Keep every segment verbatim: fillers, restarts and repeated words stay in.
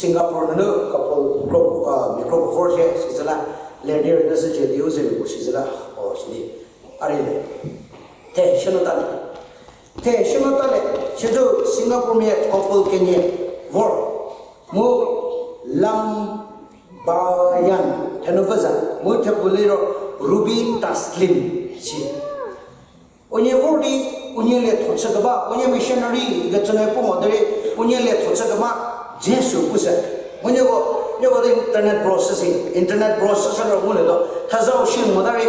Singapore nunu couple kro, a, mia kro vor shie, sizüla, lerdi rünyü shücie di u ze mia puo sizüla, o, sidi. A rei le. The, shie nu ta le. The, shie nu ta le. Sizü Singapore mia couple kenie vor. Mu Lam Bayan, thenu vü za, mu thepfu liro Ruby Taslim si. Unie vor di, unie lietho chü keba, unie missionary kecü nu pu mo derei, unie lietho chü keba, Jisu pu se. Mu nieko, nieko di internet processing, internet processor ngulietuo, thazau shi mo derei,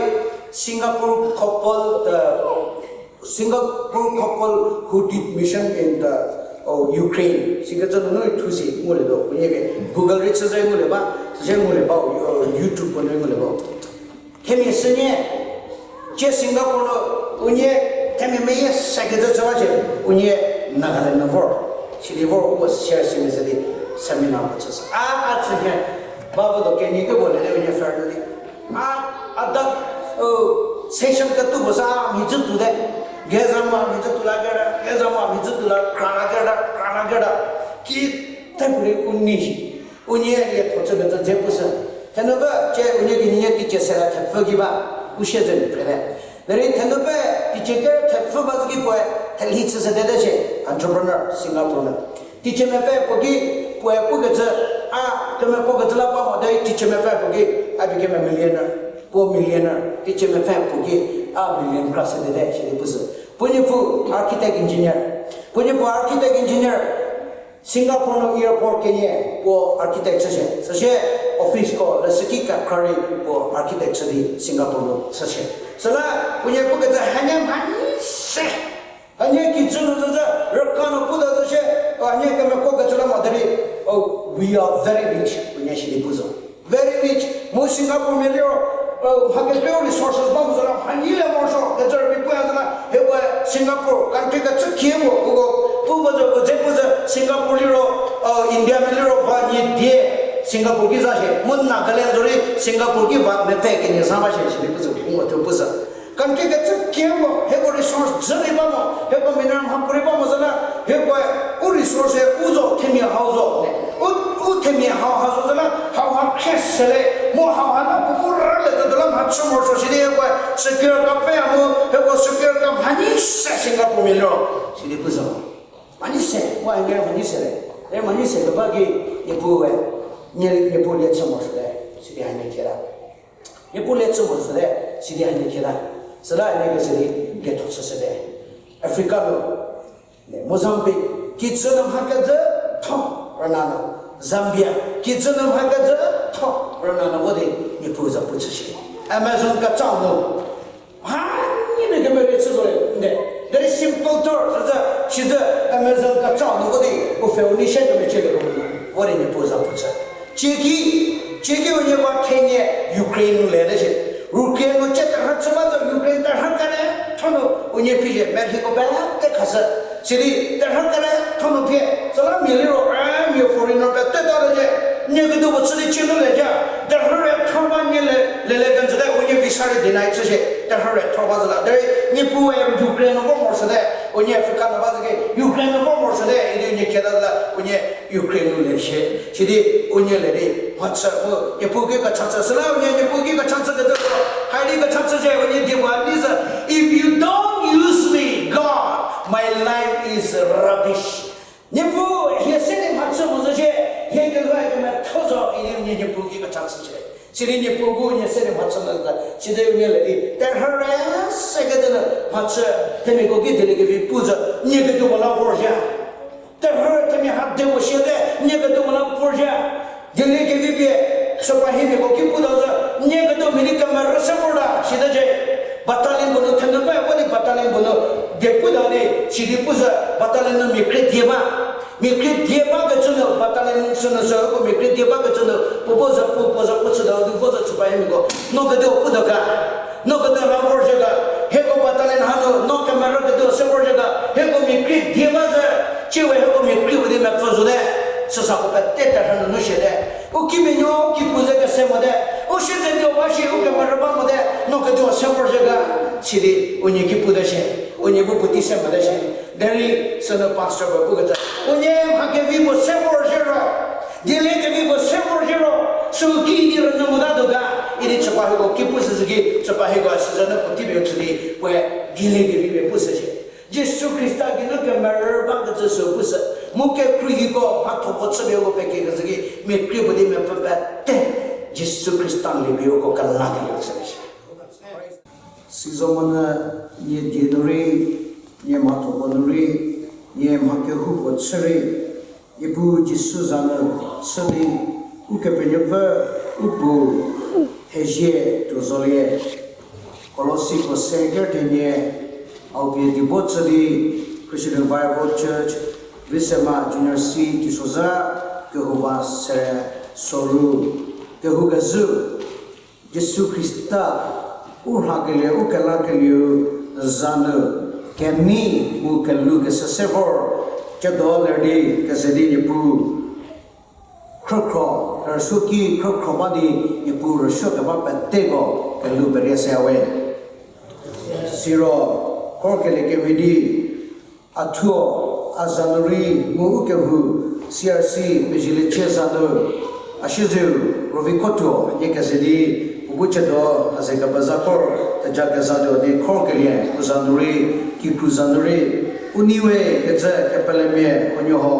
Singapore couple, uh, Singapore couple who did mission in the, oh, Ukraine. Sikecü nunu thu si ngulietuo, unie ke Google rei chü ze ngulie ba, chü ze ngulie ba, uh, YouTube ko nu ngulie ba. Themia sünie, cie Singapore nu, unie, themia meyie sekecü chü ba cie, unie Nagaland nu vor. Sidi vor uko share si mese di seminar ko chüshü. A, a chü hie, ba vo do kenie kebo le di unie fer nu di. A, a da, o, session ketuo puo sa mhicü tuo te. Geza mo mhicü tuo la keta, geza mo mhicü tuo la kra la keta, kra la keta. Ki te puorei u nei shi. Unie lietho chükecü dze pushü. Thenu ba cie unie kinyi nie teicie se la thepfü ki ba, u sie ze mia phre te. Derei thenu ba teicie ker thepfü ba zü ki puoe, thelhi chü se te te shie, entrepreneur Singapore nu. Teicie mepfü puo ki, puoe pukecü, a, kemepokecü la ba mo derei teicie mepfü puo ki, a became a millionaire. Puo millionaire, teicie mepfü puo ki, a million kra se te te shie di pushü. Puo niepuu architect engineer. Puo niepuu architect engineer. Singapore nu airport kenie puo architect chüshie. Süsie officeko leshüki kekra rei puo architect chü di Singapore nu chüshie. Süla puonie pukecü hanie mhanie se. Hanie kijü nu zü zü rüka nu puta zü shie, hanie kemekokecü la mo derei, oh, we are very rich, puonie shi di pu zo. Very rich. Mu Singapore mia liro, mha kekreiu resources ba mo zo la mhanyi le morosuo kecü rübei puya zo la, hiekoe Singapore country kecü kie mo, uko pu ba zo, u dze pu zü Singapore liro, India mia liro va nie die Singapore ki za shie. Mu Nagaland zo rei Singapore ki va mepfü kenie sa ba shie, shi di pu zo, u mo thuo pu zü. Country kecü kie mo, hieko resource dzü rei ba mo, hieko mineral mhapuorei ba mo zo la, hiekoe u resource u zo, themia hau zo ne. U, u themia hau ha zo zo la, hauha khrie se le, mu hauha la puo pu rüle ketuo la mhachü morosuo shi di hiekoe secure ka peya mu, hieko secure ka mhanyi se Singapore mia liro, shi di pu zo. Mhanyi se, mu hanie mhanyi se le. E mhanyi se keba ki, niepuue, nie, niepu lie chü morosuo le, shi di hanie kieta. Niepu lie chü morosuo le, shi di hanie kieta. Süla hanie kese di lietho chüshü te. Africa nu, Mozambique, kijü nu mha kejütho rüna nu. Zambia, kijü nu mha kejütho rüna nu vo di niepu za pu chüshie. Amazon kechau nu. Mhanyi nu kemerie chü zo le nde. Very simple terms, süsü, sizü Amazon kechau nu vo di, u pfhe u nei shie kemechie le vo di, vo di niepu za pu chü. Cieki, cieki unie ba thenie Ukraine nu le te shie. Ukraine nu cie terhü chü ba zo Ukraine terhü kere, tho nu unie phishie, merhiko pete khashü. Sidi terhü kere tho nu phie, süla mia liro, a, mia foreigner pete ta te cie, nie ketuo puo chü di cie nu le ja, terhü re thor ba nie le, lele kenjüte, unie visa rei deny chüshie, terhü re thor ba zo la, derei niepuue Ukraine nu vor morosuote, unie Africa nu ba zo ki, Ukraine nu vor morosuote, idi unie kieta zo la, unie Ukraine nu le shie, sidi unie le di, mhachü mu, niepu ki kecha chü, süla unie niepu ki kecha chü kecü zo, haidi kecha chü cie, unie die ba ni zo, if you don't use me, God, my life is rubbish. Niepu, hie se di mhachü mo zo shie, hie kelhou kemetho zo, idi unie niepu ki kecha chü cie. Sidi niepu bu unie se di mhachü mo zo, sidi unie le di, terhü re se kecü nu mhachü, themiako ki dieliekevi pu zo, nie ketuo puo la vorzhie. Terhü themia ha de puo shie te, nie ketuo puo la vorzhie. Dieliekevi pie, süpa himiako ki pu ta zo, nie ketuo mia di kemerü se vorta, sita cie. Battalion puo nu thenu pe, vo di battalion puo nu, die pu ta di, sidi pu zo, battalion nu mia krie die ba. Mia krie die ba kecü nu, battalion sünu sü, ko mia krie die ba kecü nu, puo vo zo, puo, puo zo, puo chü ta di, vo zo süpa himiako, no ketuo pu ta ga. No ketuo la vorzhie ga, hieko battalion hanu, no kemerü ketuo se vorzhie ga, hieko mia krie die ba zo, cie we hieko mia krie puo di mepfü zote, süsako pete terhü nunu shie te. U kimenuo, u kipu ze kese mote, u siezedzeu ba shi, u kemerü ba mote, no ketuo se vorzhie ga, sidi unie ki pu te shie, unie bu puotei se mote shie. Derei sünu pastor puo pukecü, unie mha kevi puo se vorzhie ro, Dieliekevi puo se vor ziro, sü ki di rünyü mota tuo ga, idi chüpa hieko ki pushü zhü ki, chüpa hieko a sizanü puotei pie chü di, puoe dieliekevi pie pushü shie. Jisu Khrista geinu kemerü bakecü sü pushü, mu kekhruohiko mhatho puo chüpie uko pekie kezhü ki, mia krie puo di mepfü pete, Jisu Khrista liepie uko kelakelie chülie shie. Sizomonyü nie die nu rei, nie mhatho puo nu rei, nie mha kehoupuo chü rei, Niepuu Jisu za nu chü di, Ukepenuopfü u puo thezie tuo zolie. Kolosiko se kerü thenie, a pie dibo chü di, Christian Revival Church, Viswema Junior C, Teisozha, kehou va se, soru, kehou kezhü, Jisu Khrista, u rhakelie u kelakelieu za nu, kenei mu kelhou kese se vor, tsiedo ler di keze di Niepuu khrükhro, kerüsuoki khrükhro ba di Niepuu rüsuo keba peteko kelhou perie seyawe. Siro, khorkelie kemhie di, a thuo, a za nu rei mu u kehou, C R C, mezhie liecie za nu, a siezeu, Rovi Kotuo, nie keze di, u bu tsiedo, a ze kepeza khor, theja keza tuo di khorkelie, u za nu rei, kikru za nu rei, u nei we kecü kepelemia, huonuo ho,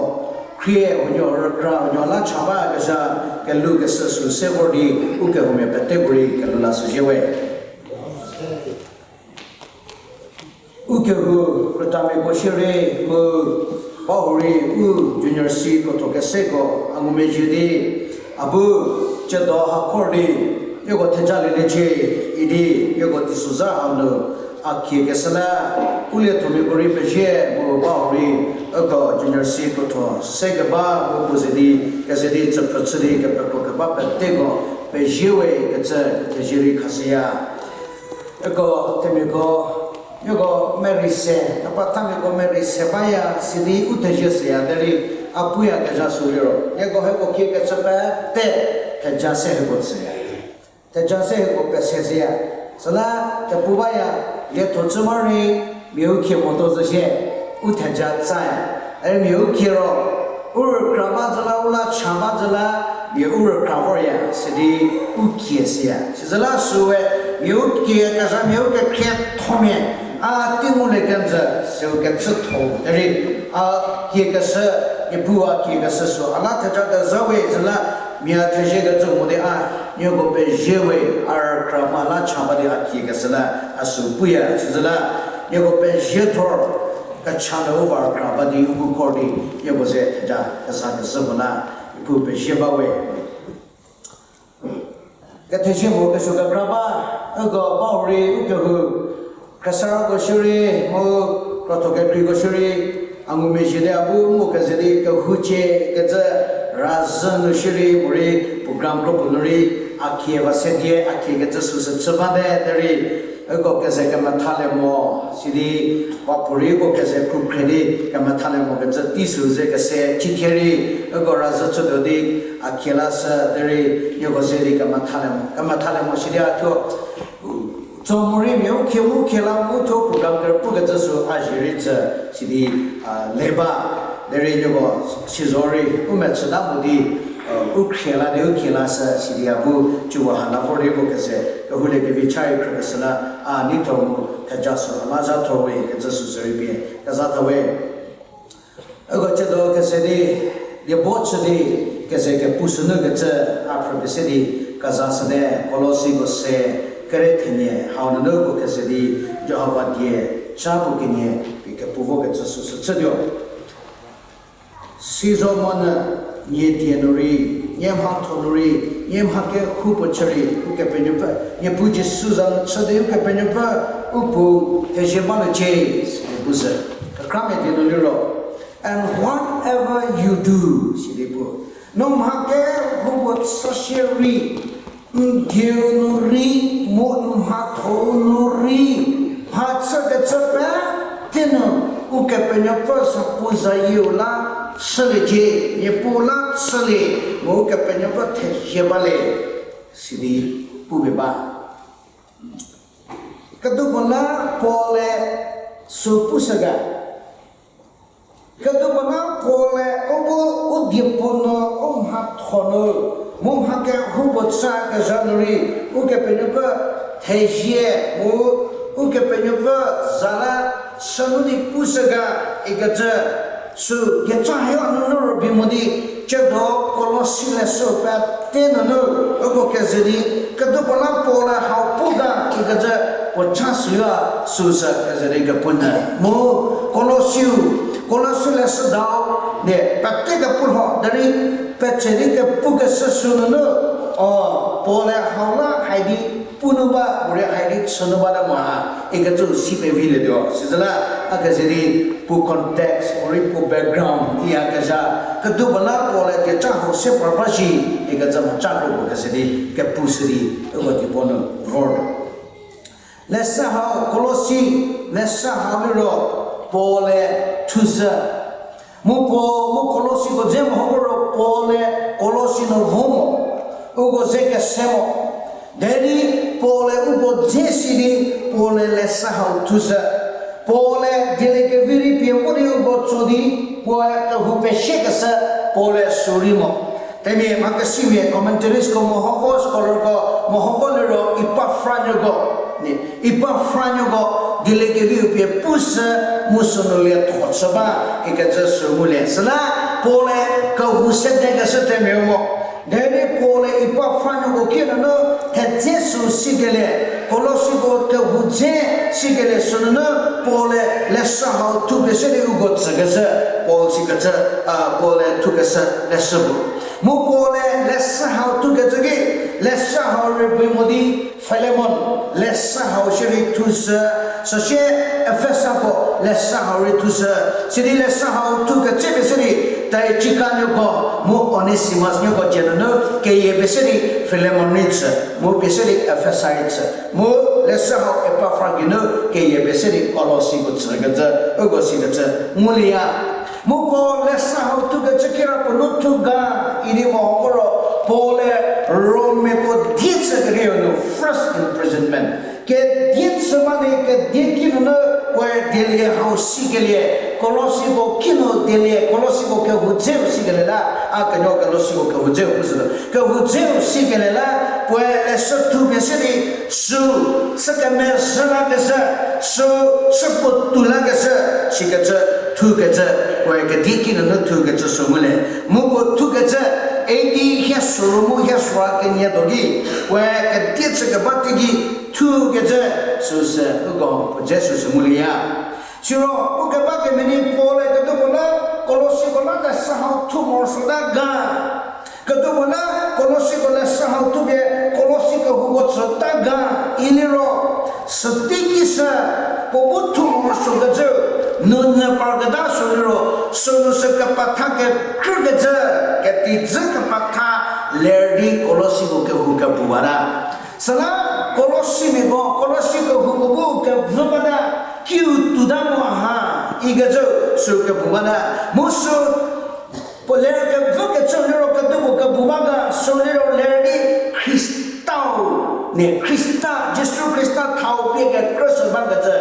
khrie, huonuo rükra, huonuo la cha bakezha, kelhou kese sü se vor di, u kehoumia peteko rei kelhou la shüzhie we. U kehou krütamiako shierei mu bahurei u Junior C krotho keseko a ngumezhie di, a bu tsiedo ha khor di, nieko theja lieliecie idi, nieko Teisozha hau nu a kie kese la, u liethomiako rei pezie mu bahurei, uko Junior C krotho se keba mu puo ze di, keze di tsüphrü chü di kepekro keba peteko pezie we kecü kethezie rei khashüya. Uko themiako, nieko merei se, kepethamiako merei se baya, sidi u thezie seya derei, a puyakezha sü liro, nieko hieko kie kecü pete, theja se hieko tsüya. Theja se hieko pese seya. Süla kepu baya, lietho chü morei, mia u kie moto zhü shie, u theja tsaya. Derei mia u kie ro, u rükra ba zhü la, u la cha ba zhü la, mia u rükra vorya, sidi u kie seya. Sizhü la süwe, mia u kie kezha mia u kekhriethomia, a tei ngulie kenjü, süu kechütho. Derei, a kie keshü, Niepuu a kie keshü sü, a la theja kezha we zhü la, mia thezie kecü mo di a, nieko pezie we, a rükra ma la cha ba di a kie keshü la, a sü puya, sizhü la, nieko pezie thor, kecha nu u va rükra ba di u bu khor di, nieko ze theja keza kezhü mo la, Niepuu pezie ba we. Kethezie mo kesuo kekra ba, uko bahurei u kehou, khriesarüko shierei, mu krotho kekreiko shierei, a ngumezhie di a bu mo keze di kehoucie kecü razhü nu shierei, morei program kropuo nu rei, a kie va se die, a kie kecü süsü chü bate derei, uko keze kemethalie mo, sidi, va puorei uko keze khrukhre di kemethalie mo kecü tei sü ze kese, cithie rei, uko razhü chütuo di, a kie la sü derei, nieko ze di kemethalie mo, kemethalie mo sidi a thuo. Tso morei mia u kie mu kie la mu thuo program kerü pukecü sü a zhie rei tsü, sidi, a, le ba, derei nieko, sizo rei, u mechüta mo di, u khrie la di u kie la sü, sidi a bu, cüwa ha la vor di uko keze, kehoulie kevi cha rei khrükeshü la, a neitho mu, theja sü, a la zha thor we, kecü sü sü rei pie, keza tha we. Uko tsiedo keze di, diebo chü di, keze kepu sünu kecü, a phrüpie se di, keza süte, Kolosiko se, kere thenie, hau nunu uko keze di, Jihova die, cha puo kenie, pie kepu vo kecü süsü chütuo. Sizo monyü, nie die nu rei, nie mhatho nu rei, nie mha kehoupuo chü rei, Ukepenuopfü, Niepuu Jisu za nu chü di Ukepenuopfü, u puo, thezie ba nu cie, sidi pu zhü. Kekramia die nu liro, and whatever you do, sidi pu. No mha kehoupuo chü shierei, n dieu nu rei, mu n mhatho-u nu rei, mhachü kecü pete nu, Ukepenuopfü zapu zayieu la chüliecie, Niepuu la chülie, mu Ukepenuopfü thezie balie, sidi pupie ba. Kedupuo la Paul-e sü pushü ga. Ketuo puo la Paul-e u bu u diepu nu, u mhatho nu, mu mha kehoupuo cha kezha nu rei, Ukepenuopfü thezie, mu Ukepenuopfü za la chü nu di pushü ga ikecü, sü dieca hie nunu rübei mo di, ciedo Kolosi leshü pete nunu, uko keze di, ketuo puo la Paul-e hau pu ga ikecü, puo cha süya süsü keze di kepu nyü. Mu Kolosiu, Kolosi leshüdau, nie pete kepu lho, derei petse di kepukeshü sü nunu, o, Paul-e hau la hai di pu nu ba, morei hai di chü nu bata mo ha, ikecü si pevilietuo. Sizü la, a keze di puo context, morei puo background, iya kezha, ketuo puo la Paul-e dieca hau se par ba shi, ikecü mhaca kropuo keze di, kepushü di, uko diepu nu vortuo. Leshü hau Kolosi, leshü hau liro Paul-e thushü. Mu Paul, mu Kolosiko dze mehoko ro Paul-e Kolosi nu vo mo, uko ze kese mo. Derei Paul-e uko dze si di Paul-e leshü hau thushü. Paul-e dieliekevi rei pie vo di uko tso di, puoe kehou pesiekeshü Paul-e sü rei mo. Themia mha kesimia commentaries ko mehoko, scholar ko mehoko liro Epafra nuoko, Epafra nuoko dieliekeviu pie pushü mu sünu lietho chü ba ikecü sü ngulie. Süla Paul-e kehou sedekeshü themia mo. Derei Paul-e Epafra nuoko kinunu thedze sü sikelie, Kolosiko kehou dze sikelie sünunu Paul-e leshü hau thupie se di uko tsükeshü, Paul sikecü, a, Paul-e thukeshü leshü bu. Mu Paul-e leshü hau thukecü ki, leshü hau rübei mo di Filemon leshü hau shierei thushü, süsie Efesako leshü hau rei thushü, sidi leshü hau thukecü pie se di Tichika nuoko mu Onesimus nuoko dzie nunu keyie pie se di Filemon rei tsü, mu pie se di Efesa rei tsü, mu leshü hau Epafra geinu keyie pie se di Kolosiko tsükecü, uko sikecü ngulieya. Mu Paul leshü hau thukecü kirapuo nu thu ga idi mehoko ro, Paul-e Romiako die chü kerieu nu first imprisonment. Kedie chü ba di kedie kinunu puoe dielie hau sikelie, Kolosiko kinu dielie, Kolosiko kehou dzeu sikelie la, a kenuo Kolosiko kehou dzeu pushütuo. Kehou dzeu sikelie la, puoe leshü thupie se di sü, sü kemezhü lakeshü, sü, sü puotou lakeshü, sikecü thukecü, puoe kedie kinunu thukecü sü ngulie. Mu puo thukecü, A D hie sorou mu hie sorou kenie do ki, puoe kedie chü keba teiki thukecü, süsü uko puo dze süsü ngulieya. Siro, u keba kemhie di Paul-e ketuo puo la, Kolosiko la leshü hau thu morosuota ga. Ketuo puo la, Kolosiko leshü hau thupie, Kolosi kehouko tsüta ga, iliro, süteiki sü, puo bu thu morosuokecü, nunyü parketa sü liro, sünu sü kepetha kekrükecü, ketijü kepetha, ler di Kolosiko kehou kepu bata. Süla Kolosimiako, Kolosi kehouko bu kevü bata, kiu tuota mo ha, ikecü sü kepu bata. Mu sü puo ler kevükecü liro ketuo puo kepu ba ga, sü liro ler di Khristau, ne Khrista, Jisu Khrista thau pie kekrüshü bakecü,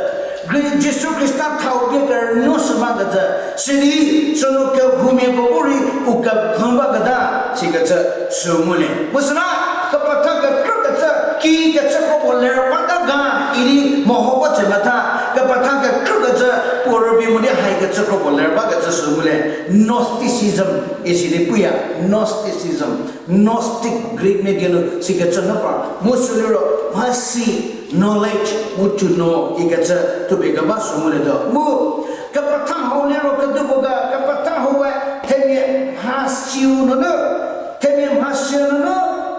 Jisu Khrista thau pie kerünuoshü bakecü, sidi sünu kehoumiako bu rei u kevü baketa, sikecü sü ngulie. Mu süla kepetha kekrükecü, kikecü kro puo ler bata ga idi mehoko tse metha, kepetha kekrükecü, puo rübei mo di haikecü kro puo ler bakecü sü ngulie. Gnosticism, isidi puya, Gnosticism, Gnostic Greek mia die nu sikecü nu par. Mu sü liro, mhasi, knowledge, mu to know, ikecü thupie keba sü ngulietuo. Mu, kepetha hau liro ketuo puo ga, kepetha hau we, themia mhasiu nunu, themia mhasiu nunu,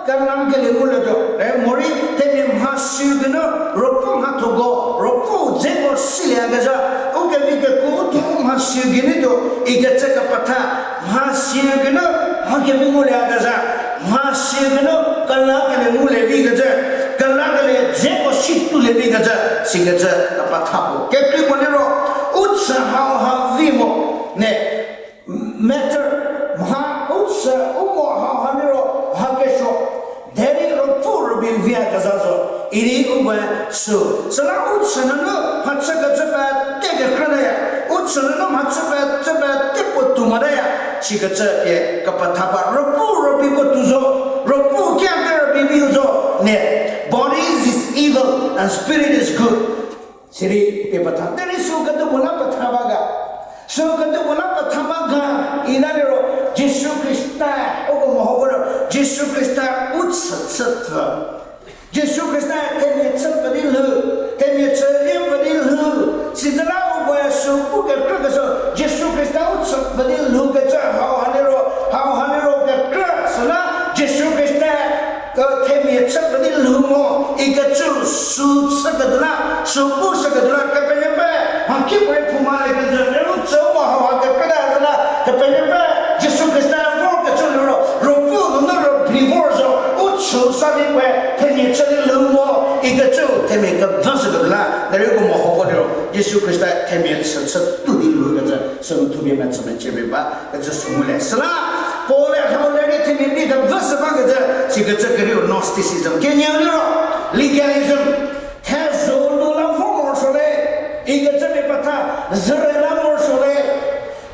kelang kelie ngulietuo. E morei, themia mhasiu geinu, ruopfü mhathoko, ruopfü dzeko silieyakezha, u kevi kekuo u thuo u mhasiu geinu, ikecü kepetha, mhasiu geinu, mha kevi ngulieyakezha, mhasiu geinu, kelakelie ngulie vikecü, kelakelie dzeko si toulie vikecü, sikecü kepetha puo. Kekreipuo liro, u chü hau ha vi mo, ne, matter, mha, u chü, u mo hau ha liro, mha kesuo, derei ruopfü rübei viyakezha zo, idi u we sü. Süla u chü nunu, mhachükecü pete kekrütaya, u Chü nunu mhachü pete, chü pete puo tou moteya, sikecü pie kepethaba. Ruopfü rübei puo tou zo, ruopfü kia kerübei vi zo, ne, body is evil and spirit is good. Sirei pie petha. Derei sü kedipuo la petha ba ga. Sü kedipuo la petha ba ga. Ina liro, Jisu Khrista, uko meho ko liro, Jisu Khrista u chü chüpfü. Jisu Khrista themia chü pfü di lhou, themia chü lie pfü di lhou. Sitse la ukoe sü pu kekrü keshü, Jisu Khrista u chü pfü di lhou kecü hauha liro, hauha liro kekrü süla Jisu Khrista, themia chü pfü di lhou mo, ikecü sü chüketuo la, sü pu shüketuo la, Kepenuopfü, mhakipuorei phouma le kecü, lerü tsü u mo hauha kekrüta süla, Kepenuopfü, Jisu Khrista vor kecü liro, ruopfü nunu rübei vor zo, u chü sa di puoe, themia chü di lhou mo, ikecü themia kevü shüketuo la, derei uko meho ko liro, Jisu Khrista themia chü chü tou di lhou kecü, sünu thupie metsü mecie pie ba, kecü sü ngulie. Süla, Paul-e hau lerei themia pie kevü shü bakecü, sikecü kerieu Gnosticism. Kenieu liro, legalism. Thezho nu la vo morosuo le, ikecü pie petha, züre la morosuo le.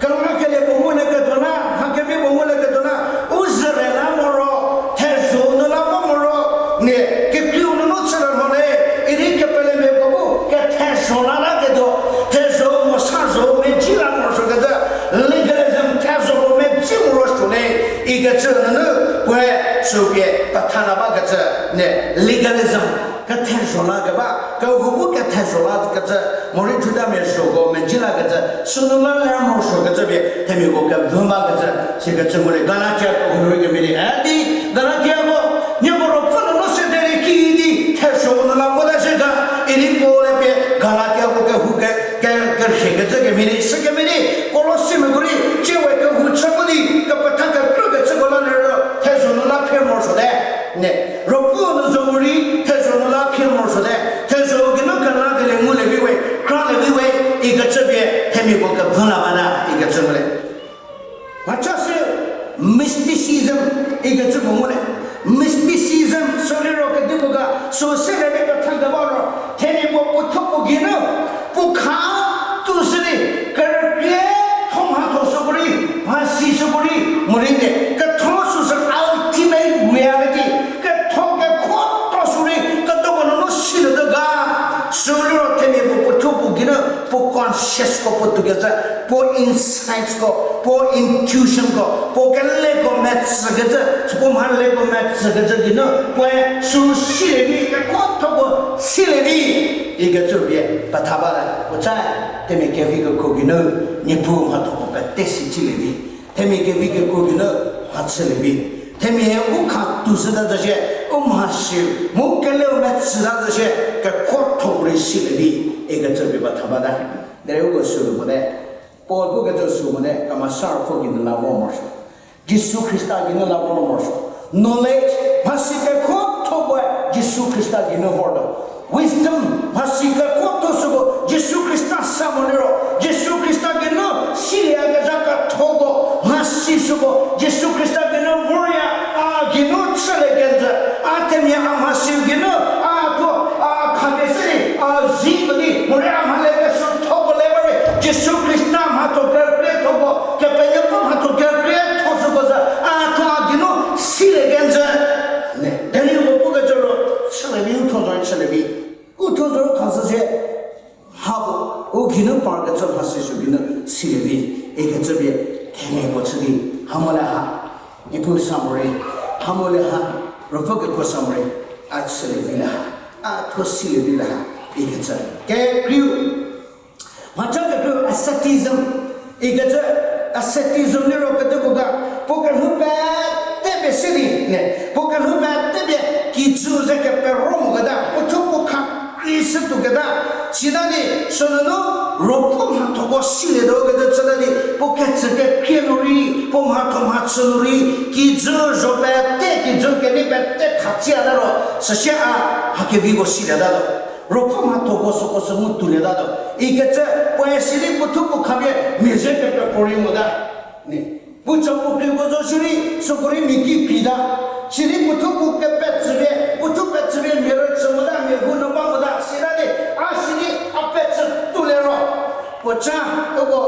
Kelakele puo ngulie ketuo la, mha kevi puo ngulie ketuo la, u züre la moro, thezho nu la vo moro, nie, kekreiu nunu chülie mo le, idi kepelemia puo bu, kethezho la la ketuo, thezho mo sa zho medzi la morosuo kecü, legalism thezho puo medzi morosuo le, ikecü nunu, puoe, sü pie, petha la bakecü, nie, legalism, kethezho la keba, kehou bu kethezho la kecü, morei Judamia zhoko medzi la kecü, sünu la ler morosuo kecü pie, themiako kevü bakecü, sikecü ngulie. Galatia kehou nu rei kemhie di, e di, Galatiako, nieko ruopfü nunu sede rei kidi, thezho nu la vota zhie ga, idi Paul-e pie, Galatiako kehou ke, ke, kerhie kecü kemhie di, sü kemhie di, Kolosimiako rei, tsie we kehou chü pu di, kepetha kekrü kecüko la liro, thezho nu la phie morosuote. Ne, ruopfü nu zo morei, thezho nu la phie morosuote. Thezho geinu kelakelie ngulie vi we, kralie vi we, ikecü pie, themiako kevü la bata, ikecü ngulie. Mhachasü mysticism ikecü puo ngulie. Mysticism sü liro kedipuo ga, sü se le di petha keba ro, themiako puothuo puo geinu, puo kha tou shü di, kerükrie tho mhatho süko rei, mhasi süko rei, morei ne, ketho süsü ultimate reality, ketho kekuotho sü rei, ketuoko nunu silietuo ga, sü liro themiako puothuo puo geinu, puo consciousko puo toukecü, puo insightsko, puo intuitionko, puo keleko metsükecü, süko mhaleko metsükecü geinu, puoe sü silie vi, kekuotho puo silie vi, ikecü pie petha bate, puoca, themia kevi kekuo geinu, Niepuu mhathoko pete si chülie vi, themia kevi kekuo geinu, mhachülie vi, themia u kha tou shüta zo shie, u mhasi, mu keleu metsüta zo shie, kekuotho rei silie vi, ikecü pie petha bate. Derei uko sü puo te, Paul pukecü sü mote, kemesa ruopfü geinu la vor morosuo. Jisu Khrista geinu la vor morosuo. Knowledge, mhasi kekuotho puoe Jisu Khrista geinu vortuo. Wisdom, mhasi kekuotho süko Jisu Khrista sa mo liro, Jisu Khrista geinu silieyakezha kethoko, mhasi süko Jisu Khrista geinu vorya, a geinu chülie kenjü, a themia a mhasi geinu, a thuo, a khapie se di, a zi ko di, morei a mhale kesuo thoko le ba rei, Jisu Khrista mhatho kerükriethoko, Kepenuopfü mhatho kerükrietho süko sü, a thuo a geinu silie kenjü. Ne, derei uko pukecü ro, chülie vi, u thuo zo chülie vi. U thuo zo khashü sie, hako, u geinu parkecü mhasi sü geinu silie vi, ikecü pie, themiako chü di, ha mo le ha, Niepuu sa morei, ha mo le ha, ruopfü kekuo sa morei, a chülie vi le ha, a thuo silie vi le ha, ikecü. Kekreiu, mhaca kekreiu asceticism, ikecü asceticism liro kedipuo ga, puo kelhou pete pie se di ne, puo kelhou pete pie kijü ze kepero moketa, puo thuo puo kha kri shütuoketa, sita di, sünunu, ruopfü mhathoko silietuo kecü chüta di, puo kecü kekhrie nu rei, puo mhatho mhachü nu rei, kijü zho pete, kijü kenei pete khatsiata ro, süsie a, hakeviko silietatuo. Ruopfü mhathoko süko sü ngu toulietatuo. Ikecü, puoe sidi puo thuo puo khapie, mia ze kepepuorei mota. Ne. Puo cha puo kri puo zo shierei, süko rei mia ki krita. Sidi puo thuo puo kepetsüpie, puo thuo petsüpie mia rüchü mota, mia hu nu ba mota, sita di, a sidi a petsü toulie ro. Puo cha, uko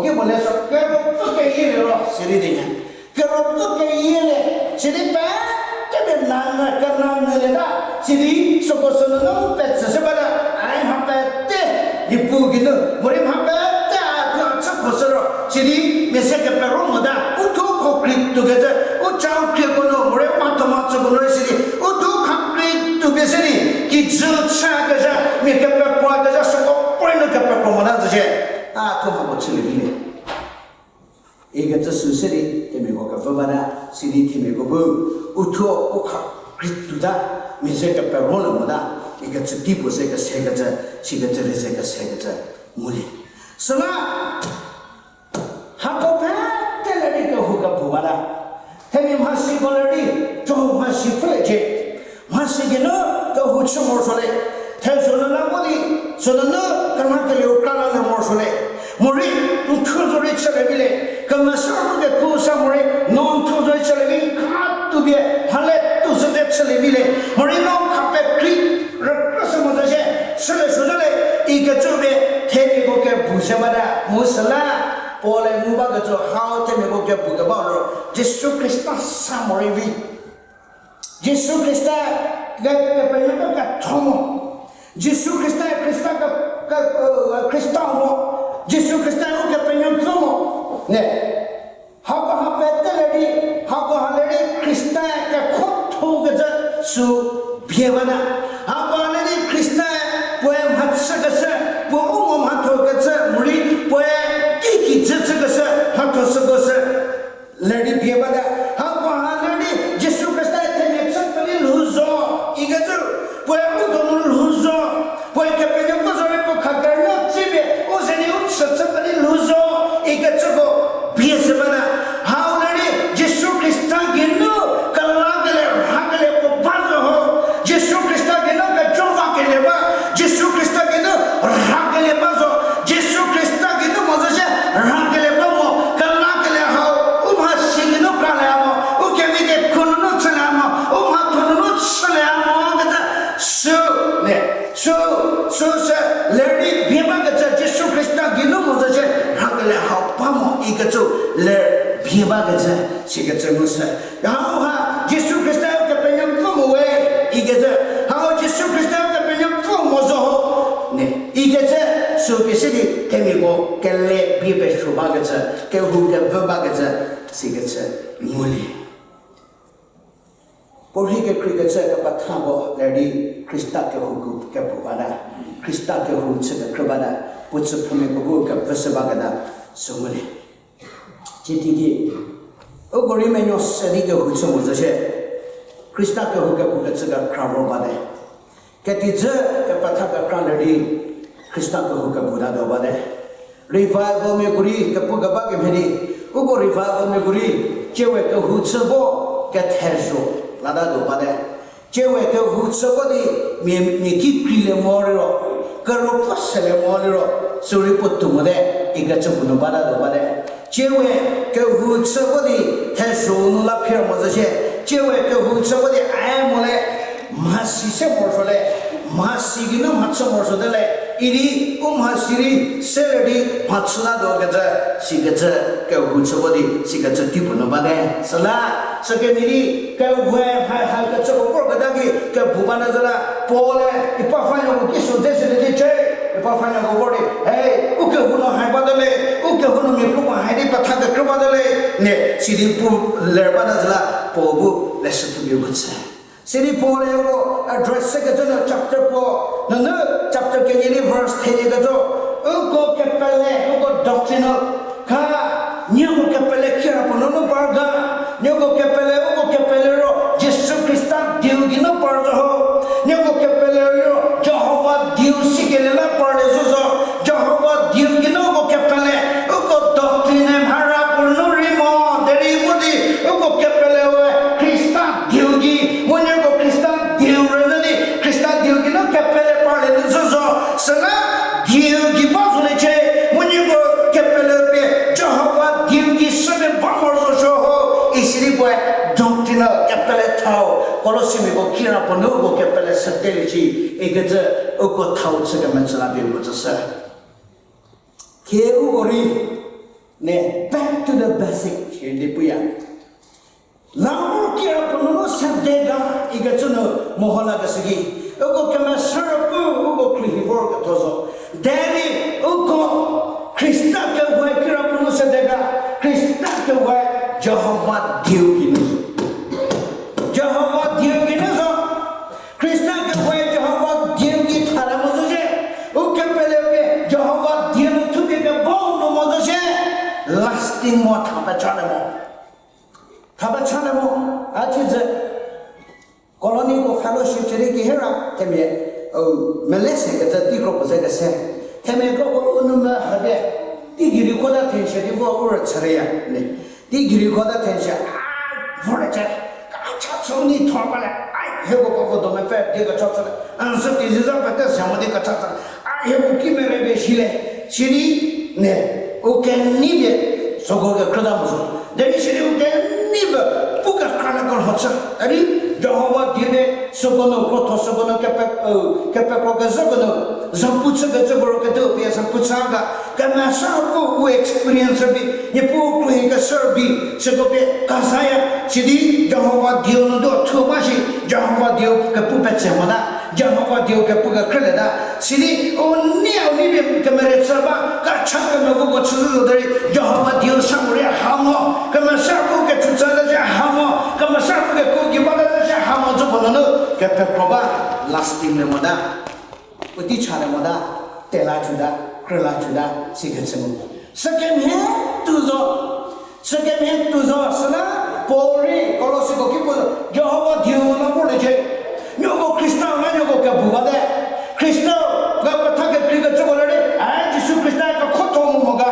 Ki mo le so, kero pfü keyie le ro, sidi di nya. Kero pfü keyie le, sidi pe, kebe nanyü, kenanyü le ta, sidi süko sünunu petsü se bata, ai mha pete, Niepuu geinu, morei mha pete a thu a chü kho sü ro, sidi mia se kepero mota, u thuo kho kri tuo kecü, u chau krie ko nu, morei u mhatho mhachüko nu sidi, u thuo kha kri tuo pie sidi, kijü chü kezha, mia kepekro kezha, süko puoe nu kepekro mota zücie. A thuo mhako chülie vi le. Ikecü sü se di themiako kevü bata, sidi themiako bu, u thuo u kha kri tuota, mia se kepero le mota, ikecü tei puo se kesekecü, sikecü rei se kesekecü, ngulie. Süla, hako pete le di kehou kepu bata. Themia mhasiko le di, kehou mhasi pfhüliecie. Mhasi geinu kehou chü morosuo le. Thezho nu la vo di, sünunu kemhakelieu kra la le morosuo le. Morei, n thu zo rei chülie vi le. Kemesa ru keku sa morei, no n thu zo rei chülie vi, kha tuo pie, mhale tuo zo te chülie vi le. Morei no kha pekrei, rükrü sü mo zo shie, chülie sü zo le, ikecü pie, themiako kepu se bata, mu süla, Paul-e ngu bakecü hau themiako kepu keba ro, Jisu Khrista sa morei vi. Jisu Khrista ke, kepenuopfü ketho mo. Jisu Khrista, Khrista ke, ke, Khrista mo. Jisu Khrista u kepenuopfü mo. Ne. Hako ha pete le di, hako ha le di Khrista kekhotho kecü sü bie bata. Hako ha le di Khrista puoe mhachükeshü, puo u mo mhatho kecü morei, puoe kikijü chükeshü, mhatho süko sü le di bie bata. Hako ha le di Jisu Khrista themia chü peli lhou zo, ikecü, puoe u donu lhou zo, puoe kepenuopfü zo rei puo khakerünuo tsipie, u ze di u chü chü peli lhou zo, ikecüko bie se bata. Hau le di Jisu Khrista geinu kelakelie, rhakelie puo ba zo ho. Jisu Khrista geinu kejovakelie ba, Jisu Khrista geinu rhakelie ba zo. Jisu Khrista geinu mo zo shie rhakelie ba mo, kelakelie hau, u mhasi geinu kralie mo, u kevi kekhu nunu chülie mo, u mhatho nunu chülie mo kecü sü, ne, sü, sü se le di bie bakecü Jisu Khrista geinu mo zo shie rhakelie hau ba mo ikecü le bie bakecü, sikecü ngu sü. Hau ha Jisu Khrista kepenuopfü mo we, ikecü. Hau Jisu Khrista kepenuopfü mo zo ho, ne, ikecü, sü pie se di themiako kele bie pesuo bakecü, kehou kevü bakecü, sikecü ngulie. Puorhi kekreikecü kepethako le di Khrista kehou kepu bata, Khrista kehou chü kekrü bata, puo chüphrümiako bu kevüshü baketa sü ngulie. Citiki, uko rei menuo se di kehou chü mo zo shie, Khrista kehou kepu kecü kekra ro bate. Ketijü kepetha kekra le di Khrista kehou kepu tatuo bate. Revivalmiako rei kepu keba kemhie di, uko revivalmiako rei, tsie we kehou chü vo kethezho latatuo bate. Tsie we kehou chü vo di mia, mia ki kreilie mo liro, kero pfü selie mo liro, sürei puo tuo mote, ikecü puo nu batatuo bate. Tsie we kehou chü vo di thezho nu la phir mo zo shie, tsie we kehou chü vo di ae mo le, mhasi se morosuo le, mhasi geinu mhachü morosuote le, idi u mhasi rei se le di mhachü tatuo kecü, sikecü kehou chü vo di, sikecü tei puo nu bate. Süla, sükemhie di, kewe mha ha kecüko vorketa ki kepu bata zo la, Paul-e Epafranuoko ki sü dze sülie di cie, Epafranuoko vor di, he, u kehou nu hai bate le, u kehou nu mia puo hai di petha kekrü bate le, ne, sidi pu ler bata zo la, Paul bu leshü thupie bu chü. Sidi Paul-e uko address sekecü nu chapter puo, nunu chapter kenie di verse thenie kecü, uko kepele, uko doctrinal, kha, nieko kepele kirapuo nunu par ga, nieko kepele, uko kepele ro Jisu Khrista dieu geinu par zo ho, nieko kepele ro Jihova dieu sikelie la parlie zo zo, Jihova dieu geinu uko kepele, uko doctrine mhara puo nu rei mo, derei mo di, uko kepele we Khrista dieu gei, mu nieko Khrista dieu rünyü di, Khrista dieu geinu kepele parlie nu zo zo, süla dieu gei ba zoliecie, mu nieko kepele pie Jihova dieu gei shüpie ba morosuo zo ho, isidi puoe doctrine kepele thau, Kolosimiako kirapuo nu uko kepele sü teliecie, ikecü uko thau chü kemetsü la pie uko tsüshü. Khie uko rei, Ne, back to the basic, shidi puya. Langu kira puo nunu sede ga ikecü nu meho lakeshü ki, uko kemesa pu, uko khruohi vorketho zo. Derei uko Khrista kehoue kira puo nu sede ga, Khrista kehoue Jihova dieu geinu zo. Jihova dieu geinu zo. Khrista kehoue Jihova dieu gei thale mo zo shie. U kepele pie Jihova dieu thupie kebau nu mo zo shie. Lasting mo, tha pecha le mo. Tha pecha le mo. A chizü colony ko fellowship chülie ki hie ra themia, u, melese kecü tei kro puo ze kese. Themia kro puo u nou me hapie, tei gei rei kota thenshie di vo u rüchülieya ne. Tei gei rei kota thenshie, a, vorliecie. Kecha chü u nei thor ba le, a, hieko koko do mepfü di kecha chülie. A sü tei ziza pete se mo di kecha chülie. A, hieko ki mere pie shile. Sidi ne, u kenei pie süko kekrüta mo zo. Derei sidi u kenei pie pu kekra le kerho chü. Derei Jihova dieu pie süko nu krotho, süko nu kepe, u, kepekro kezhüko nu zapu chükecüko ro kediu pie zapu chü ga, kemesa pu u experience rübei, Niepuu khruohi keshü rübei, süko pie kezaya, sidi Jihova dieu nu do thu ba shi, Jihova dieu kepu petse mota, Jihova dieu kepu kekrülieta, sidi u nei u nei pie kemere chü ba, kecha kemekuoko chüzhü zo derei, Jihova dieu sa morei ha mo, kemesa pu kechütsa ta zhie ha mo, kemesa pu kekuo gei bata ta zhie ha mo, zü puo nunu kepekro ba, lasting le mota. Puotei cha le mota, tela thuta, krüla thuta, sikecü mu. Sükemhie tuo zo, sükemhie tuo zo, süla Paul rei Kolosiko ki puo, Jihova dieu nu la vorliecie. Nieko Khrista la nieko kebu bate. Khrista ga petha kekreikecüko la rei, a Jisu Khrista kekhotho mu mo ga.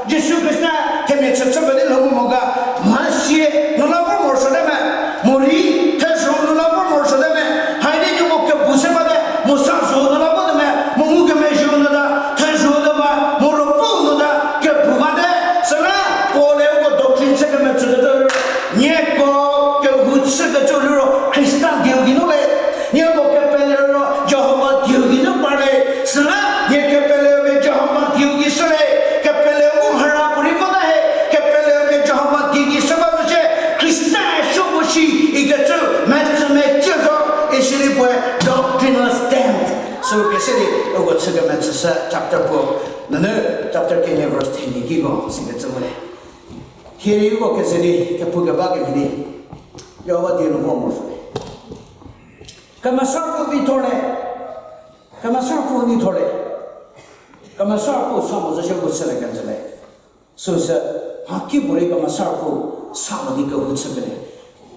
Jisu Khrista themia chüchü pedi lho mu mo ga. Mhasie nu la vor morosuote me. Morei thezho nu la vor morosuote me. Haidi nieko kebu se bate. Mu sa zho nu la vote me. Mu ngukemezhieu nu ta, thezho nu ba, mu ruopfüu nu ta kebu bate. Süla Paul-e uko doctrine chü kemetsükecü liro, nieko kehou chükecü liro Khrista dieu geinu le. Nieko kepele ro Jihova dieu geinu parle. Süla nie kepele pie Jihova dieu gei shüle. Kepele u mhara puorei vota he, kepele pie Jihova dieu gei shü ba zo shie, Khrista supuo shi ikecü metsü mecie zo, isidi puoe doctrinal stand. Sü kese di uko chü kemetsüshü chapter puo, nunu chapter kenie verse thenie kiko sikecü mo le. Thie rei uko keze di kepu keba kemhie di, Jihova dieu nu vor morosuo. Kemesa Ruopfü nei thor le, Kemesa Ruopfü nei thor le, Kemesa Ruopfü sa mo zo shie uko chülie kenjü le. Süsü, mhakipuorei Kemesa Ruopfü sa mo di kehou chükelie,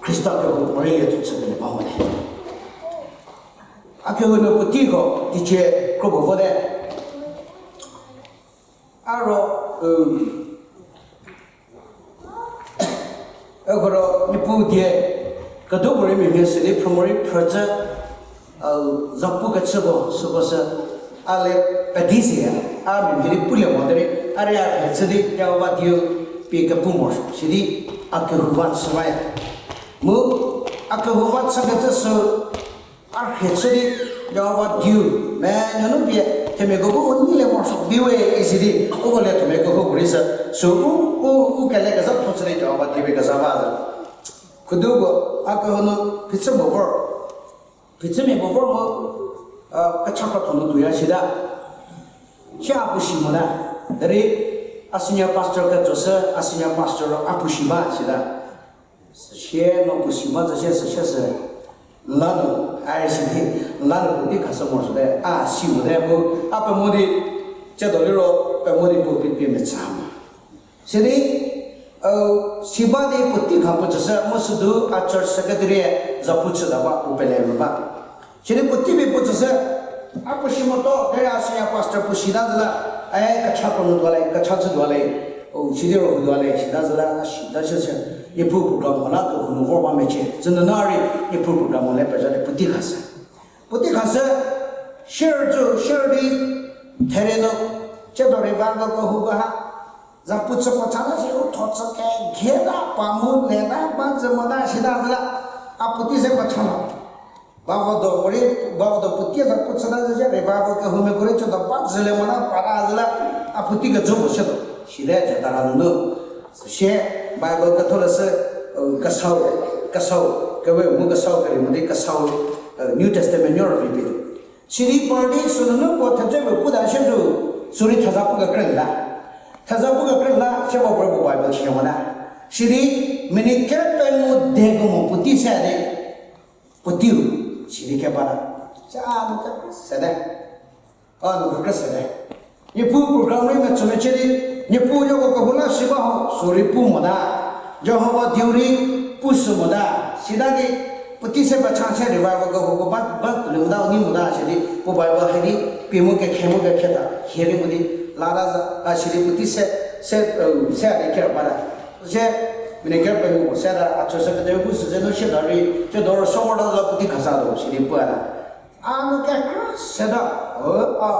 Khrista kehou puorei lietho chükelie ba mo le. A kehou nu puotei ko teicie kro puo vote. A ro, u, uko ro Niepuu die kedopuorei mia mhie se di phrü morei phrücü, u, zapu kechü puo süko sü, a le pedi seya, a mia mhie di pulie mo derei, a rei a rhie chü di Jihova dieu pie kepu morosuo sidi a kehou va chü baya. Mu a kehou va chükecü sü, a rhie chü di Jihova dieu, me nunu pie themiako bu u nei le morosuo bi we isi di, uko le themia kehoupuorei sü, sü u, u, u kele kezhatho chü di Jihova dieu pie kezha ba zo. Khudu puo, a kehou nu phichümia puo vor, phichümia puo vor mu, a, kecha krotho nu tuoya sita. Sia a puo si mota. Derei a senior pastor ketso sü, a senior pastor ro a puo si ba sita. Süsie no puo si ba zo shie süsie sü, lanu, a rei si di, lanu puotei khashü morosuote, a si mote mu, a pemo di, tsiedo liro, pemo di puo pie pie metsü mo. Sidi, u, si ba di puotei kha puo tsüshü, mu südu a church secretary zapu chüta ba puo pele mo ba. Sidi puotei pie puo tsüshü, a puo si moto, derei a senior pastor puo sita zo la, a kecha puo nu tuo le, kecha chü tuo le, u, sidi ro hu tuo le, sita zo la, a sita chüshü, Niepuu program mo la kehou nu vor ba mecie, tsünunu a rei Niepuu program mo le pezha di puotei khashü. Puotei khashü, share zo, share di, there nu, tsiedo revival kehou ba ha, zapu chü puo chata si u tho chü keghieta pa mu leta ba zü mota sita zo la, a puotei se pecha lo. Bavodo morei, bavodo puotei zapu chüta zo shie, revival kehoumiako rei chüta ba zü le mota pata zo la, a puotei kejü puo shütuo. Side jatara nunu. Süsie Bible ketholeshü, kesau, kesau, kewe mu kesau keri mo di kesau, New Testament nuo rüvi pie. Sirei par di sünunu puo thedze puo puta shie zo, sirei theza pu kekrei la. Theza pu kekrei la, sie puo puo Bible chie mo la. Sirei, mini kepengou deko mo puotei se di. Puoteiu, sirei keba la. Se a nu kekrei se de. A nu kekrei se de. Niepuu program rei metsümecie di, Niepuu nieko kehou la si ba ho, sirei pu mota. Jihova dieu rei pu sü mota. Sita di, puotei se pecha se revival kehouko ba, ba tuolie mota, u nei mota, sirei puo Bible hai di, pie mu kekhe mu kekhe ta, hie rei mo di, lata za, a sirei puotei se, se, se a di kera bata. Sie, mini kepengou puo se ta, a chü se kete pu sü ze nu sie ta rei, sie do ro so vor ta za puotei khasa do, sirei pu a ta. A nu kekrei se ta, o, a.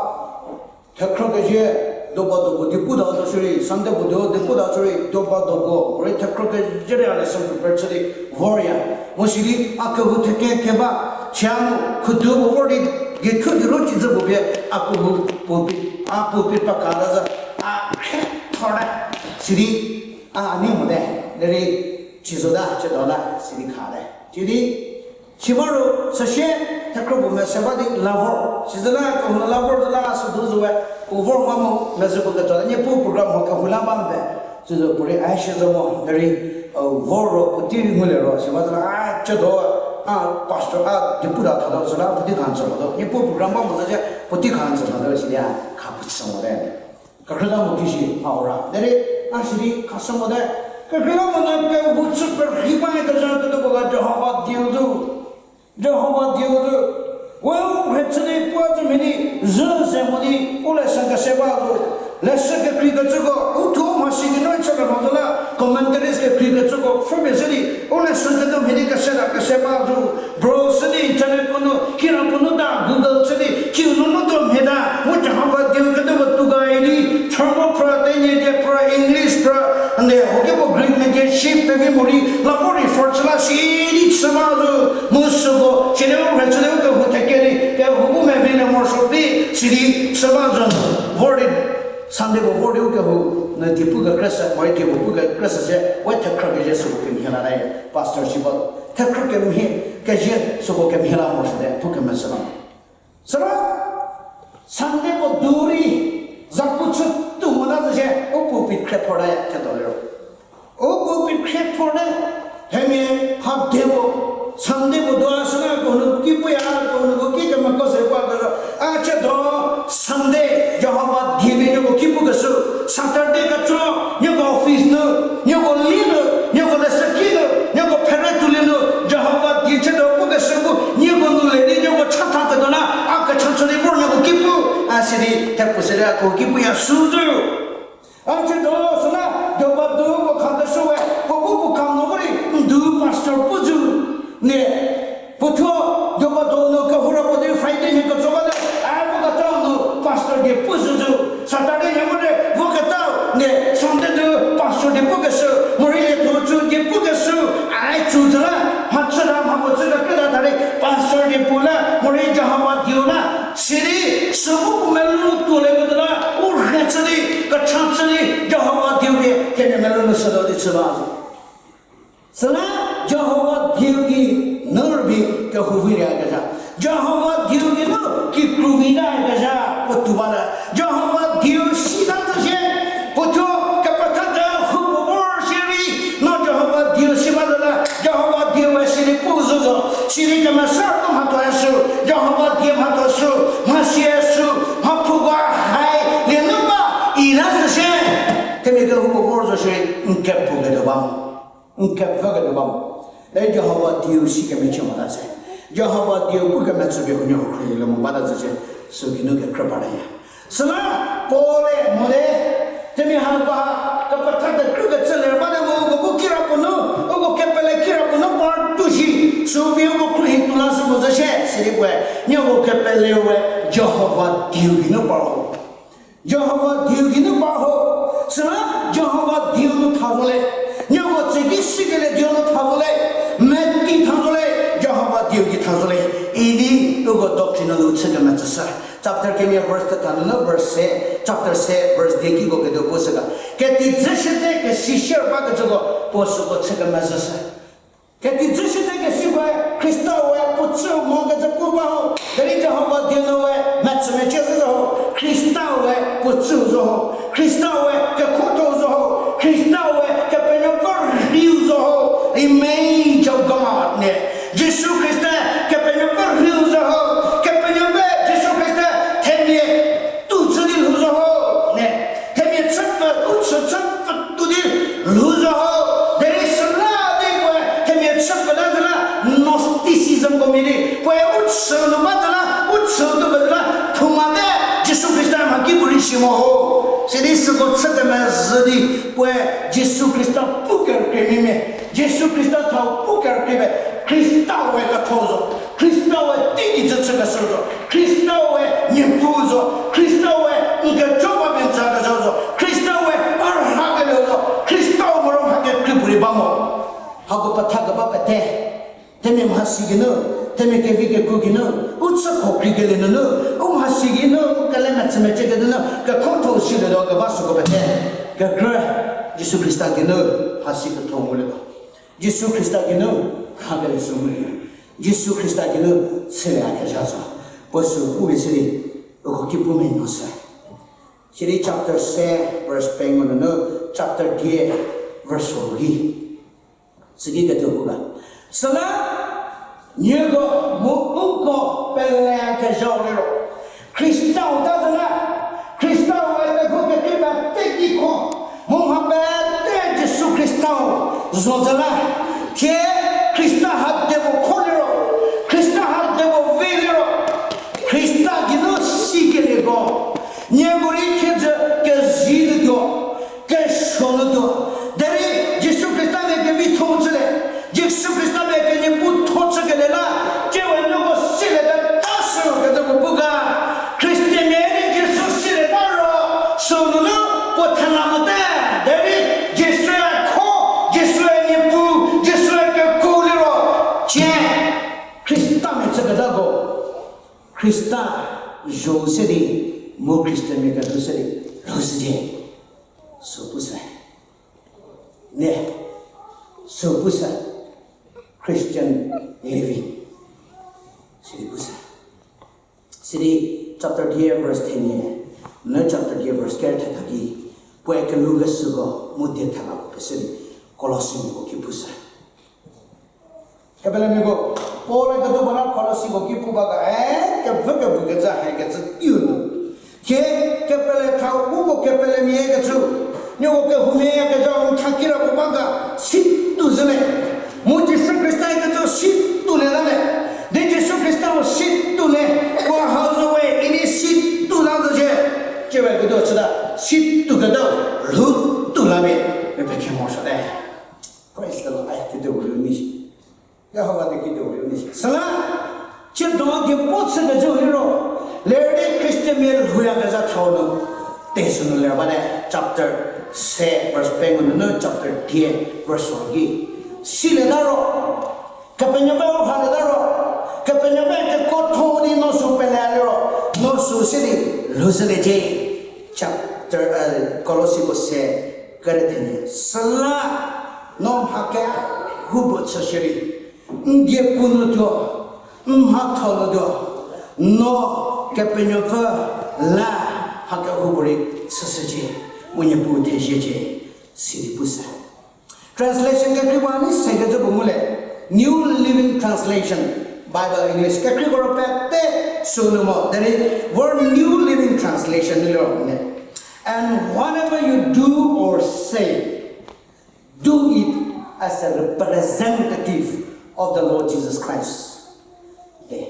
Thekhrü kezhie, doba dobo di pu ta zo shierei, Sunday puo di pu ta zo shierei, doba dobo, morei thekhrü kezhie rei a lesson prepare chü di, voryaya. Mu sirei, a kehou theke keba, sia mu, khudu puo vor di, gekhro di ro ci zü puo pie, a kehou pulpit, a pulpit pa ka ta zo, a khre thor ta. Sirei, a, a nei mote, derei, ci zo ta, chü do la, sirei kha te. Sirei, si ba ro, süsie, thekhrü puo mese ba di la vor. Sizü la, kehou nu la vor zü la, sü du zo we, puo vor ma mu, mezhü puo ketuo la, Niepuu program ho kehou la ba mbe. Süzo puorei, a sie zo mo, derei, vor ro, puotei rei ngulie ro, si ba zü la, a, chü do, a, pastor, a, di pu ta tha do, zü la, puotei khan chü do, Niepuu program ba mo zü sie, puotei khan chü tha do, sirei a, kha pu chü mo te. Kekreilamonyü shi, a ora. Derei, a sirei, khashü mote. Kekreilamonyü kehou chü perhi ba kezha ketuoko la Jihova dieu zo. Jihova dieu zo. We u rhechü di puo zü mhie di, zü se mo di, u lesson kese ba zo. Lesson kekreikecüko, u thuo mhasi di noi chü kemo zo la, commentaries kekreikecüko, pfhüpie se di, u lesson ketuo mhie di kese ta kese ba zo. Browse chü di internet puo nu, kira puo nu ta Google chü di, kiu nunu tuo mhie ta, mu Jihova dieu ketuoko tuogaili, German phrü, Daniel phrü, English phrü, ande, hokipuo Greek mia die shi pevi morei, la vor refer chü la sidi chü ba zo, mu süko, sidi u rhechü di u kehou theke di, kehou bu mevi le morosuo di, sidi chü ba zo, vor di, Sunday puo vor di u kehou, nu di pu kekrei se, morei di pu kekrei se sie, we thekhrü kezhie süko kemhie la le, pastor si ba, thekhrü kemhie, kezhie süko kemhie la morosuote, pu kemesa la. Süla, Sunday puo du rei, zapu chütuo mota zo sie, u pulpit khriethor le, thetuo liro. U pulpit khriethor le, themia ha de puo, Sunday puo du a süla kehou nu ki puya, kehou nu ki kemeko se puo kezha, a chü do, Sunday, Jihova dieu di nieko ki pukeshü, Saturday ketso, nieko office nu, nieko li nu, nieko leshüki nu, nieko phere tuolie nu, Jihova dieu chü do pukeshü bu, nieko nu le di nieko chatha ketuo la, a kecha chü di vor nieko ki pu, a sidi, thepu sidi a kehou ki puya sü zo. A chü do süla, Jihova dieu puo khakeshü we, puo bu puo kam nu bu rei, ndu pastor pu zo, ne, puo thuo, Jihova dieu nu kehou ra puo di Friday nhie ketso ba le, a vo ketau nu pastor die pu zo zo. Saturday nhie mo di vo ketau ne Sunday nu pastor die pukeshü, morei lietho chü die pukeshü, a chü zo la, mha chü la, mha puo chü la, keta ta rei pastor die pu la, morei Jihova dieu la, sidi, sü bu puo melou nu tuo le ketuo la, u rhechü di, kecha chü di, Jihova dieu pie, themia melou nu sütuo di chü ba zo. Süla Jihova dieu gei nu rübei kehou vi ri kezha. Jihova dieu gei nu kikru vi ta kezha puo tuo ba la. Jihova dieu si ta zo sie, puo thuo kepethate huo puo vor shierei, no Jihova dieu si ba zo la, Jihova dieu we sidi pu zo zo, sidi kemesa ko mhatho sü, Jihova dieu mhatho sü, mhasie sü, mha phuko hai, lie nu ba, ita zo sie, themia kehoupuo vor zo shierei, n kepu ketuo ba mo. N kepfü ketuo ba mo. E Jihova dieu si kemechü mota se. Jihova dieu pu kemetsü pie huoniehuo khruohi le mo bata zo sie, sü geinu kekrü ba taya. Süla Paul-e mo le, themia hako ha, kepethate krü kecü ler bate mo, uko bu kirapuo nu, uko kepele kirapuo nu par tuo shi, sü pie uko khruohi tuo la sü mo zo shie, sidi puoe, nieko kepele we, Jihova dieu geinu par ho. Jihova dieu geinu par ho. Süla Jihova dieu nu tha zo le. Nieko tsüki sikelie dieu nu tha zo le. Meti tha zo le. Jihova dieu gei tha zo le. Idi Uko doctrinal u chü kemetsüshü. Chapter kenie verse thetha nunu verse se, chapter se verse di kiko ketuo puo süka. Ketijü shüte kesi share bakecüko puo süko chü kemezhüshü. Ketijü shüte kesi puoe Khrista we puo tsü mokecü pu ba ho. Derei Jihova die nu we metsümecie zhü zo ho. Khrista we puo tsüu zo ho. Khrista we kekhotho zo ho. Khrista we Kepenuopfü rhiu zo ho. Image of God ne. Jisu Khrista Kepenuopfü rhiu zo ho. Kepenuopfü Jisu Khrista themia tu chü di lhou zo ho. Ne. Themia chüpfü, u chü chüpfü tu di lhou zo ho. Derei süla di puoe themia chüpfü la zü la Gnosticism ko mia di puoe u chü nu ba zü la, u chü nu ba zü la, thuma te Jisu Khrista mha ki puorei si mo ho. Sidi süko chü kemezhü di puoe Jisu Khrista pu kerükrie mimia. Jisu Khrista thau pu kerükrie pie, Khrista we ketho zo, Khrista we teigei chü chükeshü zo, Khrista we Niepuu zo, Khrista we n kejo ba pie n tsü kezhau zo, Khrista we a rhakelieu zo, Khrista-u moro mha kekrei puorei ba mo. Hako petha keba pete, themia mhasi geinu, themia kevi kekru geinu, u chü khokri kelie nunu, u mhasi geinu u kele metsümecie kedunu kekhotho silietuo keba süko pete, kekrü, Jisu Khrista geinu mhasi ketho ngulietuo. Jisu Khrista geinu rhakelie sü ngulietuo. Jisu Khrista geinu chülie a kezha zo. Puo sü pupie sidi, uko ki pu menuo sü. Sidi chapter se verse pengou nunu chapter die verse ho ki süki ketuo pu ga. Süla nieko mu uko pele kezhau liro, Khrista-u ta zü la, Khrista-u we pekho kekrei pete kiko, mu mha pete Jisu Khrista-u zo zü la, thie Khrista ha dieko kho liro, Khrista ha dieko vi liro, Khrista geinu sikelieko, nieko rei thiedzü kezhü nu tuo, kesuo nu tuo. Derei Jisu Khrista mia kevitho chülie, Jisu Khrista mia keniepuu tho chükelie la, tiewe nieko silieta ta sü kecü puo pu ga. Khristanmia rei Jisu silieta ro, sünunu puo thela mote. Derei Jisue kho, Jisue Niepuu, Jisue kekuo liro, tie Khristamia chüketako, Khrista zho se di, mu Khristanmia kelhou se di lhou shücie. Sü pu sü. Ne, sü pu sü. Christian living sidi pu sü. Sidi chapter die verse thenie, ne chapter die verse ker thetha ki, puoe kelhoukeshüko mu die thela puo pesü di, Kolosimiako ki pu sü. Kepelemiako, Paul-e ketuo puo la Kolosiko ki pu ba ga, e, kevü kebu kecü hai kecü teiu nu. Thie kepele thau uko kepelemia kecü, nieko kehoumia yakezha n tha kira puo ba ga, si tuo zhülie. Mu Jisu Khrista kecü si tuolie la le. Di Jisu Khrista-u si tuolie, puo hau zo we idi si tuo la zo shie. Tiewe ketuo chüta, si tuo ketau, lhou tuo la pie, mia pekhe morosuote. Praise the Lord. Ai, kituo puo rei ni. Jihova di kituo puo rei ni. Süla, chiedo die puo chükecü liro, lerü di Christian mia lhouyakezha thau nu, Thessalonica bate, chapter se, verse pengou nunu, chapter die, verse one ki. Silieta ro, Kepenuopfü u halieta ro, Kepenuopfü kekuotho di no sü pele liro, no sü se di lhoushüliecie. Chapter, uh, Kolosiko se, kerü thenie. Süla, no mha kehoupuo chü shierei, n diepu nu tuo, n mhatho nu tuo, no Kepenuopfü la mha kehoupuorei chüshücie, mu Niepuu theziecie, sidi pu sü. Translation kekreiko a ni se kecü puo ngulie. New Living Translation, Bible English. Kekreiko ro pete sünu mo. Derei vor New Living Translation nu liro ne. And whatever you do or say, do it as a representative of the Lord Jesus Christ. De.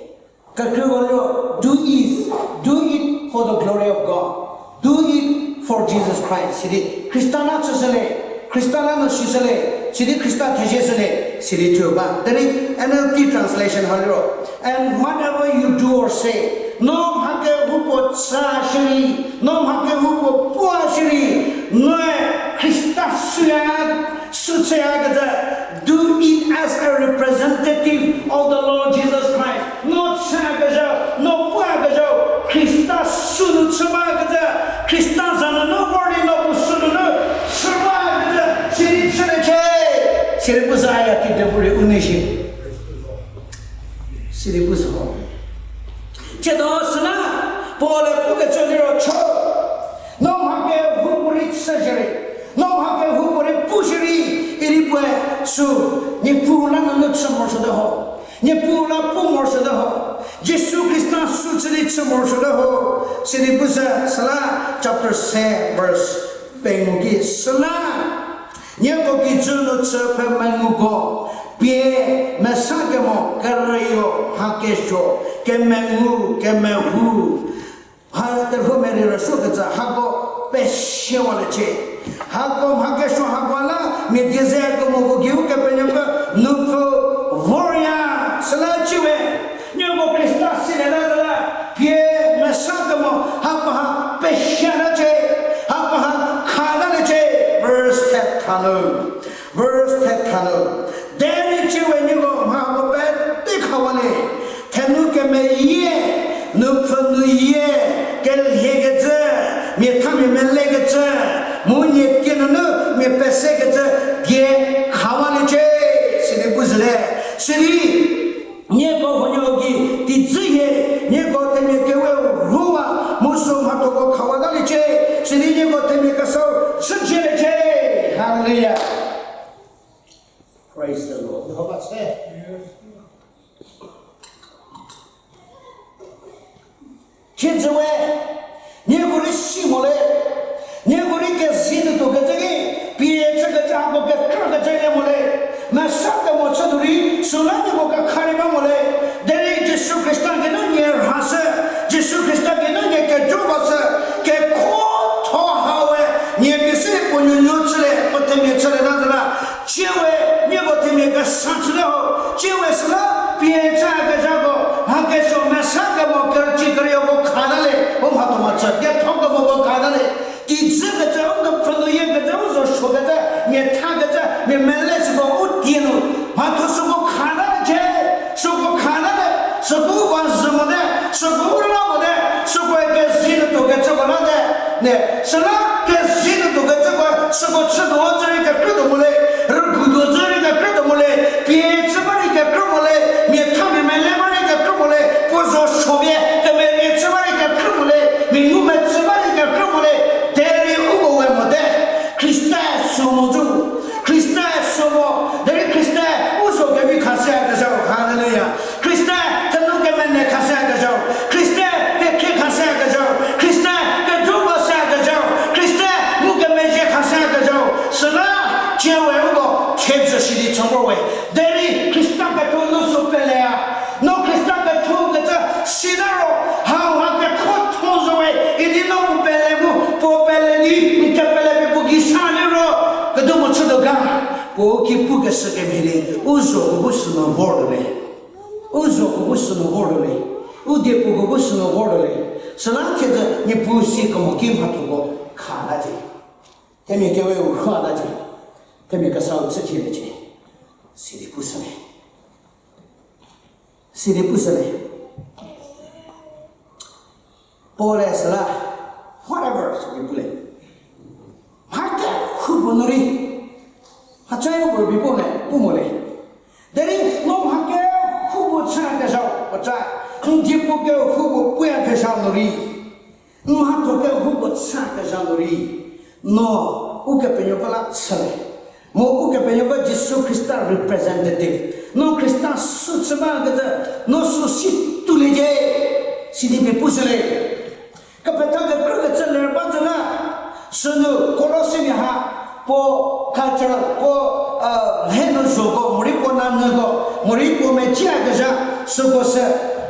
Kekreiko liro, do it, do it for the glory of God. Do it for Jesus Christ. Sidi Khrista la chüshülie, Khrista la nu shishülie, sidi Khrista thezie shülie, sidi thuo ba. Derei N L T translation ha liro, and whatever you do or say, no mha kehoupuo chü shierei, no mha kehoupuo puo shierei, noe Khrista süu, sü chüyakecü, do it as a representative of the Lord Jesus Christ. No chüyakezha, Sidi pu sü ho. Tsiedo süla, Paul-e pukecü liro cho. No mha kehoupuorei chü shierei, no mha kehoupuorei pu shierei, idi puoe sü, Niepuu la nunu chü morosuote ho. Niepuu la pu morosuote ho. Jisu Khrista sü chü di chü morosuote ho. Sidi pu sü, süla chapter se verse pengou ki süla. Nieko kijü nu chü phe menguko, pie mesa kemo kerüyo mha kesuo, kemengu, kemehou. Ha terhuo merei rüsuokecü hako pesiewaliecie. Hako mha kesuo hako la mia die ze kemoko gei Ukepenuopfü nupfü vorya, süla cie we. Nieko Khrista silie la la, pie mesa kemo hako ha pesia lacie, hako ha kha laliecie. Verse thetha nu. Verse thetha nu. Derei cie we nieko mha hako pete khawalie. Thenu kemeyie, nupfhü nuyie, kelhiekecü, mia thamia melekecü, mu nie tie nunu mia pesekecü die khawaliecie, sidi pu zhüte. Sidi, nieko huonuo gei teidzü hie, nieko themia kewe rhuwa, mu sü mhathoko khawataliecie, sidi nieko themia kesau chücieliecie. Hallelujah. Praise the Lord. Jihova se. Thiedzü we, nieko rei si mo le, nieko rei kezei nu tuokecü ki, pie chükecü hako kekrükecü le mo le, mesa kemo chü tuo rei, süla nieko kekha rei ba mo le, derei Jisu Khrista geinu nie rhashü, Jisu Khrista geinu nie kejo bashü, kekuotho hawe, nie pie se puo nuonuo chülie, puo themia chülie la zü la, cie we, nieko themia kesa chüte ho, cie we süla, pie chükezhako, mha kesuo mesa kemo kerüci kerüyoko kha la le, u mhatho mhachü, kethokemoko kha la le, teidzükecü, u nupfhü nuyie kecü, u zo suokecü, mia thakecü, mia mele süko u tie nu, mhatho süko kha la le cie, süko kha la le, süko u va zhü mote, süko u la mote, süko kezei nu tuokecüko la te, ne, süla kezei nu tuokecüko, süko chütuo zhü rei kekrütuo mo le, rügutuo zhü rei kekrütuo mo le, pie chü ba rei kekrü mo le, mia thamia mele ba rei kekrü mo le, puo zo suo pie kemerie chü ba rei kekrü mo le, mia ngumetsü ba rei kekrü mo le, derei uko we mote, Khrista sü mo zü, Khrista sü mo, derei Khrista u zo kevi khashüyakezhau, hallelujah. Khrista thenu kemene khashüyakezhau, Khrista kekhrie khashüyakezhau, Khrista kejo bashüyakezhau, Khrista ngukemezhie khashüyakezhau, süla cie we uko thiedzü shi di chü vor we. Derei Khrista ketho nu sü peleya. No Khrista ketho kecü sita ro, hauha kekuotho zo we, idi no puo pele mu, puo pele di, n kepele pie puo gei sa liro, kedu mo chütuo ga, puo u ki pukeshü kemhie di, u zoko bu sünu vortuo le. U zoko bu sünu vortuo le. U diepuoko bu sünu vortuo le. Süla thiedzü Niepuu si kemo ki mhathoko kha la cie. Themia kewe u rhua la cie. Themia kesau chücieliecie. Sidi pu sü le. Sidi pu sü le. Paul-e süla, whatever, sidi pu le. Mha kehoupuo nu rei, mhacha-u puo rübei puo ne pu mo le. Derei no mha kehoupuo chüyakezhau, puoca, n diepuo kehoupuo puyakezhau nu rei, n mhatho kehoupuo chüyakezhau nu rei, no Ukepenuopfü la chü le. Mu Ukepenuopfü Jisu Khrista representative. No Khrista sü chü bakecü, no sü si tuoliecie. Sidi pie pu sü le. Kepetha kekrükecü ler ba zü la, sünu Kolosimia ha, puo culture, puo, mhe nu zhoko, morei puo nanyüko, morei puo meciakezha, süko sü,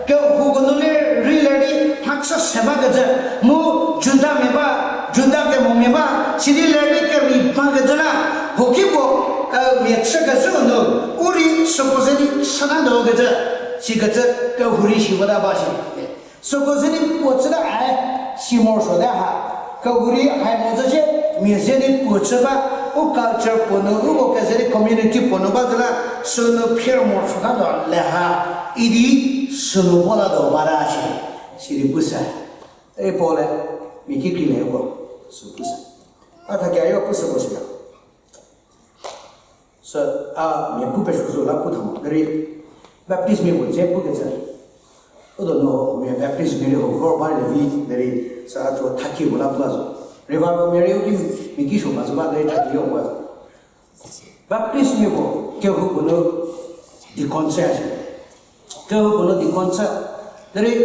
kehouko nu le rei ler di mhachü se bakecü, mu Judamia ba, Juda kemomia ba, sidi ler di kerei bakecü la, hoki puo, mia chükezhüu nu, u rei süko ze di chüta tuokecü, sikecü kehou rei si bata ba shi. Süko ze di puo chüta ae, si morosuote ha. Kehou rei hai mo zü shie, mia ze di puo chü ba, u culture puo nu, uko keze di community puo nu ba zü la, sünu phier morosuotatuo le ha, idi sünu votatuo bata shi, sidi pu sü. E Paul-e, mia kikreilie uko, sü pu sü. A thakia yo pu süko siya. Sü, a, mia pu pesuo zo la pu tha mo, derei, Baptist mia puo dze pukecü. Udo no mia Baptist mia rei ho vor ba rei vi, derei sa thuo thaki puo la pla zo. Revival mia rei u ki mi ki suo ma zo ba derei thaki yo ba zo. Baptist mia puo kehoupuo nu deacon chü a shi. Kehoupuo nu deacon chü. Derei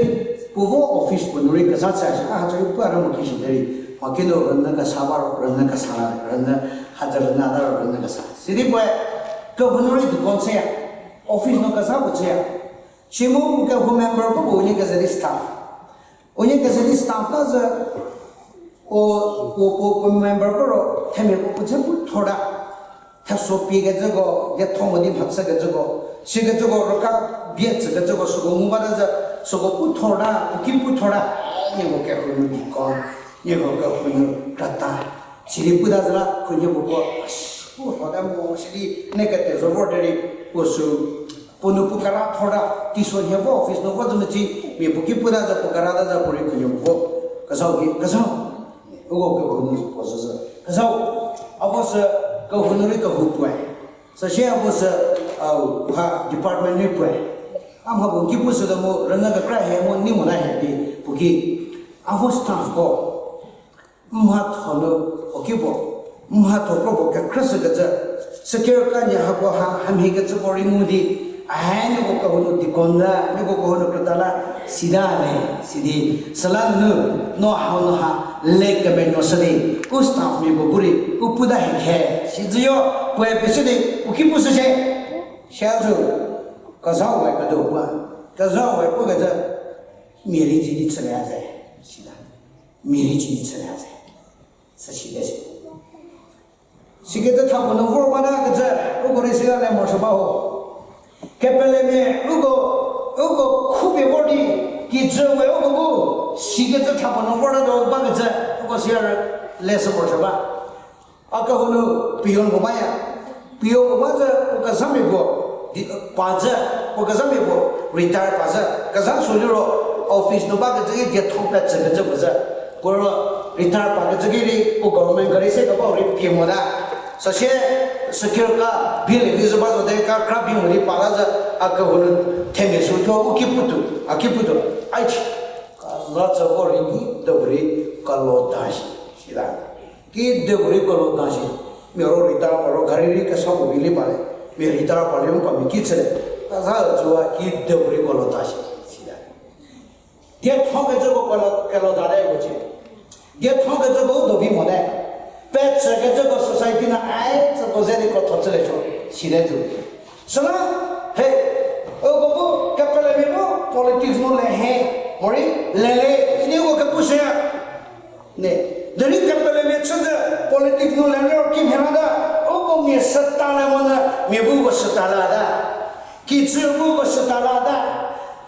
puo vo office puo nu rei keza chü a shi. A ha chü rei pu a rei mo ki shi derei. Mha ki nu rünyü kesa ba ro, rünyü kesa, rünyü ha chü rünyü ta ro rünyü kesa. Sidi puoe kehou nu rei deacon chü ya. Office nu keza puo chü ya. Shi mu kehou member ko puo unie keze di staff. Unie keze di staff la zü, o, o, o, o member ko ro themia ko puo dze pu thor ta. Theso pie kecüko, dietho mo di mhachü kecüko, sikecüko rüka bie tsü kecüko süko ngu bata zü, süko pu thor ta, puo ki pu thor ta, nieko kehou nu deacon, nieko kehou nu krüta. Sidi pu ta zü la, khunhie puo ko, pu thor ta mo, sidi ne kete zo vor derei, puo sü, puo nu puo kara thor ta, teiso nhie vo office nu vo zü meti, mia puo ki pu ta zü, puo kara ta zü, puo rei khunhie puo ko, kezhau ki, kezhau. Uko kehou nu puo zü zü. Kezhau, a vo sü kehou nu rei kehou puoe. Süsie a vo sü, a, ha department rei puoe. A mha puo ki pu sü ta mu, rünyü kekra hie mu, ni mo ta hie di, puo ki. A vo staff ko. Mhatho nu, o ki puo. Mhatho kro puo kekhrü sü kecü. Süker ka nie hako ha, hamhie kecüko rei ngu di. A he nieko kehou nu deacon la, nieko kehou nu krüta la, sita le, sidi. Süla nunu, no hau nu ha, le kemenuo sü di. U staff mia puo bu rei, u pu ta hie khe, si zü yo, puoe pie sü di, u ki pu sü shie. Sia zü, kezhau we kedo ba. Kezhau we pu kecü, mia rei zi di chülie a ze, sita. Mia rei zi di chülie a ze. Sü site si. Sikecü tha puo nu vor bata kecü, uko rei sita le morosuo ba ho. Kepelemia uko, uko khupie vor di, kijü we uko bu, sikecü tha puo nu vorta do ba kecü, uko si a rei le sü morosuo ba. A kehou nu peon puo baya. Peon puo ba zü puo kezhamia puo, di, pa zü, puo kezhamia puo, retire pa zü. Kezha sü liro, office nu ba kecü ki dietho petsü kecü puo zü. Puo ro retire pa kecü ki rei, puo government gari se kebau rei pie mota. Süsie, secure ka, bill di zü ba zo de ka kra bi mo di pa la zü, a kehou nu themia sü thuo u ki putuo, a ki putuo. Aichi, keza tsü vo rei ki, de rei, kelo ta shi, sita. Ki de puo rei kelo ta shi, mia ro retire pa ro gari rei kesa puo vi li pa le, mia retire pa le mu pa mia ki chüle, kezha tsüwa ki de puo rei kelo ta shi, sita. Dietho kecüko kelo, kelo ta te ko cie. Dietho kecüko u do vi mote. Petsü kecüko society nu ai tsüko ze di krotho chülie cho, site zo. Süla, he, uko bu kepelemia bu politics nu le he, morei, lele, idi uko kepu shüya. Ne, derei kepelemia chü zü politics nu le liro kimhie la ta, uko mia süta le monyü, mia bu uko süta la ta. Kijü bu uko süta la ta.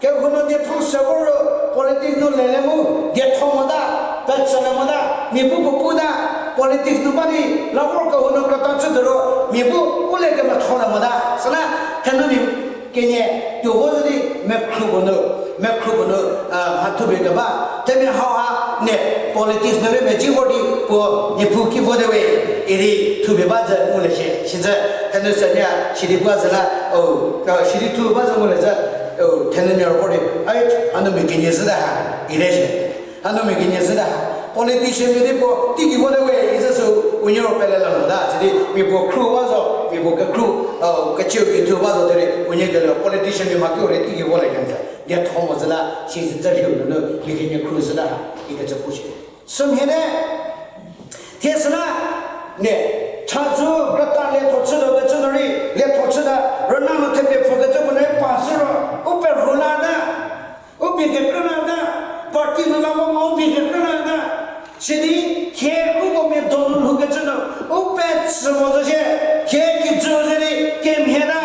Kehou nu dietho se vo ro politics nu lele mu, dietho mota, petsülie mota, mia bu puo pu ta, politics nu ba di, la vor kehou nu krüta chü tuo ro, mia bu u le kemetho le mota. Süla, thenu mia kenie, tuo vo zü di, mekhru puo nu, mekhru puo nu, a, mha thupie keba, themia hau ha, ne, politics nu rei meci vor di, puo, Niepuu ki vote we, idi thupie ba zü ngule shie, sicü, thenu sü nia, sidi ba zü la, o, a, sidi thu ba zü ngule zü, o, thenu mia ro vor di, ai, hanu mia kenie zhü ta ha, ite shie. Hanu mia kenie zhü ta ha. Politician mia di puo, teigei vote we, izü sü, unie ro pele la mo ta, sidi, mia puo khru ba zo, mia puo kekhru, a, keciu kethu ba zo derei, unie kele politician mia mha kiu rei teigei volie kenjü. Dietho mo zü la, sicü zü rhiu nunu, mia kenie khru zhü ta ha, ikecü pu shie. Sümhie te, thie süla, ne, chazou krüta lietho chütuo kecü nu rei, lietho chüta, rüna nu thepie pfhükecü puo nu rei pa zhü ro, u perhu la ta, u pie kekrü la ta, party nu la mo mo u pie kekrü la ta, sidi, thie uko mia donu lhoukecü nu, u petsü mo zo shie, thie kijü ze di, kemhie ta,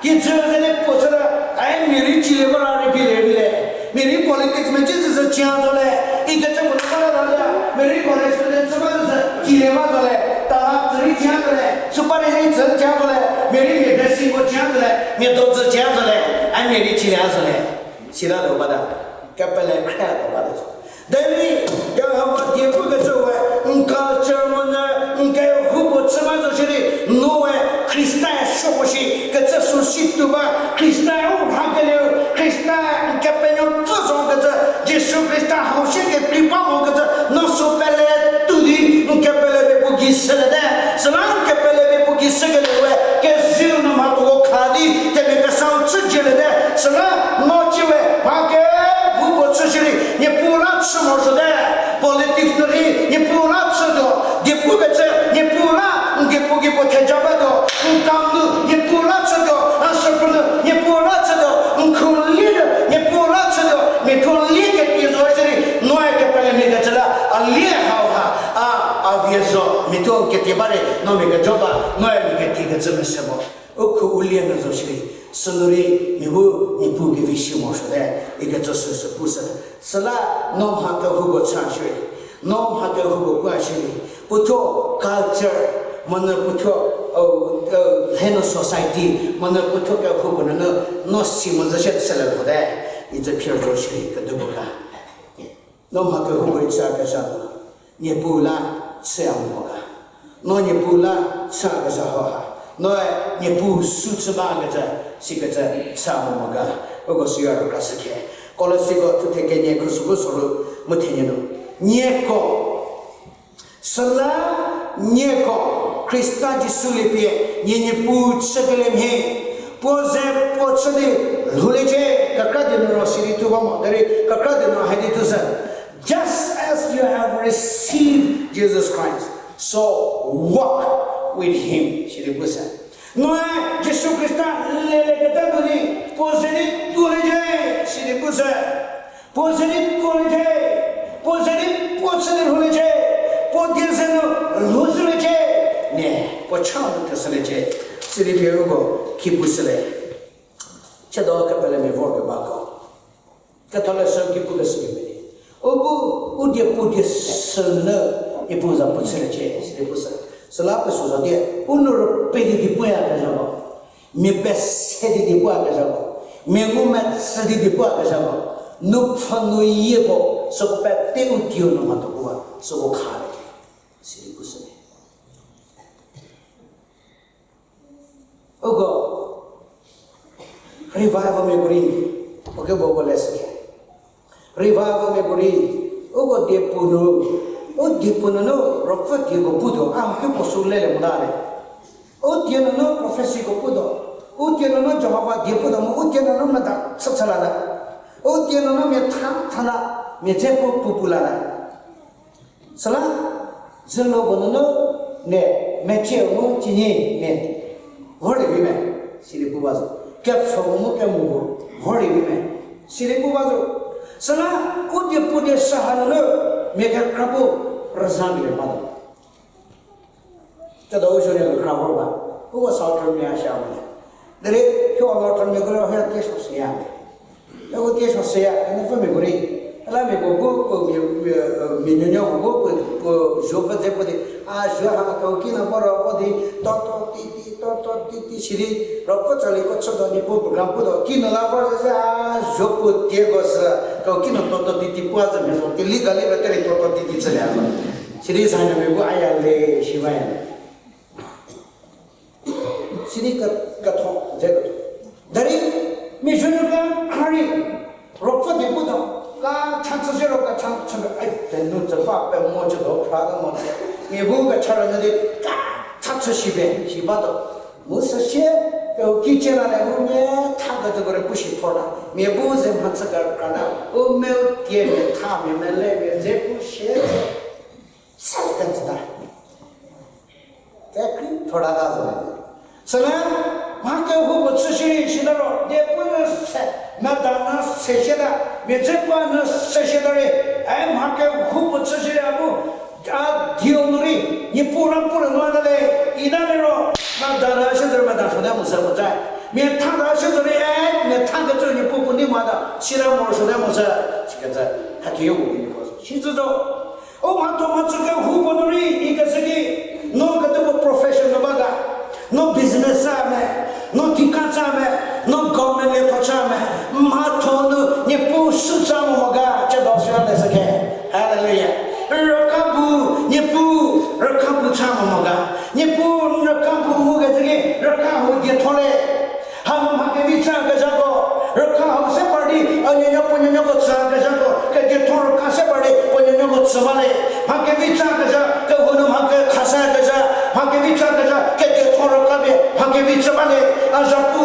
kijü ze di puo chü ta, ai mia rei cilie ba la rei pie le rei le. Mia rei politics meci zü zü cia zo le, ikecü puo nu ba la ta, mia rei college student chü ba zü zü cilie ba zo le, talap tsü rei cia zo le, supari rei tsü cia zo le, mia rei mia dressingko cia zo le, mia do tsü cia zo le, ai mia rei cilie zo le. Sila lo bata, kepele khre lo bata zo. Derei, Jihova die pukecü we, n culture monyü, n kehoupuo chü ba zo shierei, no we, Khrista-e suo Mo shi kecü sü si tuo ba, Khrista u rhakelieu, Khrista n Kepenuopfü zo kecü, Jisu Khrista hau shie kekrei ba mo kecü, no sü pele tuo di, n kepelemia puo gei shüliete, süla n kepelemia puo gei shükelie we, keziu nu mha puo kha di, themia kesau chü jüliete, süla no ciewe, mha kehoupuo chü shierei, Niepuu la chü morosuote. Politics nu rei Niepuu la chütuo, diepu kecü Niepuu la, n diepu gei puo theja batuo, n kam nu Niepuu la chütuo, n süphrü nu Niepuu la chütuo, n khruolie nu Niepuu la chütuo, mia thuo lie kepie zo shierei, noe kepelemia kecü la, a lie hau ha, a, a vie zo, mia thuo ketie ba rei, no mia kejo ba, noe mia ketie kecü mese mo. U khu u lie nu zo shierei, sünu rei, mia bu, Niepuu kevi si morosuote, ikecü süsü pushü. Süla, no mha kehoupuo chü shierei, no mha kehoupuo pu shierei, puo thuo culture, monyü puo thuo, lhenu society, monyü puo thuo kehoupuo nunu, no si mo zü shie chülie lhote, itsü phier zo shierei, kedupuo ga. No mha kehoupuo rei chüyakezha nu, Niepuu la chüya mo ga. No Niepuu la chüyakezha hau ha, noe Niepuu sü chü bakecü, sikecü chüya mo ga. Uko süya rükra shükhe. Kolosiko thuthe kenie khusüku soru mu thenie nu. Nieko, süla nieko, Khrista Jisu liepie, nie Niepuu chükelie mhie, puo ze puo chü di lhouliecie, kekra di nu ro sidi thu ba mo, derei kekra di nu haidi thu sü. Just as you have received Jesus Christ, so walk with him, sidi pu sü. Noe Jisu Khrista lelieketa nu di, puo ze di tuoliecie, sidi pu sü. Puo ze di tuoliecie, puo ze di puo chü di lhouliecie, puo die ze nu lhouzhüliecie, nie puo cha nu theshüliecie, sidi pie uko ki pushülie. Chiedo kepelemia vorkebako, ketholeshü ki pukeshü kemhie di, u bu u die puo die sü nunu Niepuu za puo chüliecie, sidi pu sü. Süla pesuo zo die, u nu rüpei di di puyakezhako, mia pese di di puyakezhako, mia ngumetsü di di puyakezhako, nupfhü nuyieko, süko pete u dieu nu mhatho puwa, süko khaliecie, sidi pushülie. Uko revivalmiako rei, uko keboko leshükhe. Revivalmiako rei, uko diepu nu, u diepu nunu ruopfü dieko putuo, a ki puo sü lelie mota le. U die nunu prophecyko putuo, u die nunu Jihova die putuo mu u die nunu meda chüchü lata. U die nunu mia tha tha la, mia dze pu pu pu lata. Süla, zülo puo nunu, ne, mecie mu cinyi, ne, vorlie vi me, sidi pu ba zo. Kepfhü puo mu kemu puo, vorlie vi me, sidi pu ba zo. Süla, u die puo die sü hanunu, mia kekra bu, rüza mia le ba zo. Kedo u zo lie kekra vor ba, uko Southernmia sha mo le. Derei, thuo Northernmiako le, hie tieso seya le. Uko tieso seya, kenupfümiako rei. Ala miako bu, mia, mia, mia nuonuoko bu, puo, puo zo pfü dze pu di, a zo ha kau kinu vo ro vo di, toto titi, toto titi, sidi, ruopfü tsali ko chütuo Niepuu program putuo, kinu la vor ze, a zo puo tieko sü, kau kinu toto titi puo a zo mia zo, keli kali ba terei toto titi chülie ko. Sidi zanuomia bu a ya le, shi ba ya le. Sidi ke, ketho, ze ketho. Derei, mia zo nu kekra rei, ruopfü die putuo, kecha chü siro kecha chü, ai, penu tsü ba pe mo chütuo, phra ta mo chü. Mia bu kecha rünyü di, kecha chü shi pe, shi batuo. Mu süsie, kehouki cie la le mu mia tha kecüko rei pu shi thor ta. Mia bu ze mha chü kekra ta, u meu tie mia tha mia mele mia dze pu shie chü. Chü kecü ta. Kekrei thor ta zo le. Süla, mha kehoupuo chü shierei shita ro, die pu nu se, meda nu se shie ta, mia dze pu nu se shie ta rei, ai mha kehoupuo chü shierei a bu, a dieu nu rei, Niepuu ra pu le nu ta le, ita liro, meda nu se zo rei meda suote mo se mo ta. Mia tha ta se zo rei, e, mia tha kecü Niepuu puo nei mota, sita morosuote mo se, sikecü, thakie u bu Niepuu zo. Sicü zo, u mhatho mhachü kehoupuo nu rei ikecü ki, no ketuko profession nu ba ga, no business chü me, no thika chü me, no government lietho chü me, mhatho nu Niepuu sü chü mo mo ga, chiedo sü leshükhe. Hallelujah. Rüka bu, Niepuu rüka bu chü mo mo ga. Niepuu rüka bu mu kecü ki, rüka hu dietho Male, mha kevi cha kezha, kehou nu mha kekhasa kezha, mha kevi cha kezha, kedietho rüka pie, mha kevi chü male, a za pu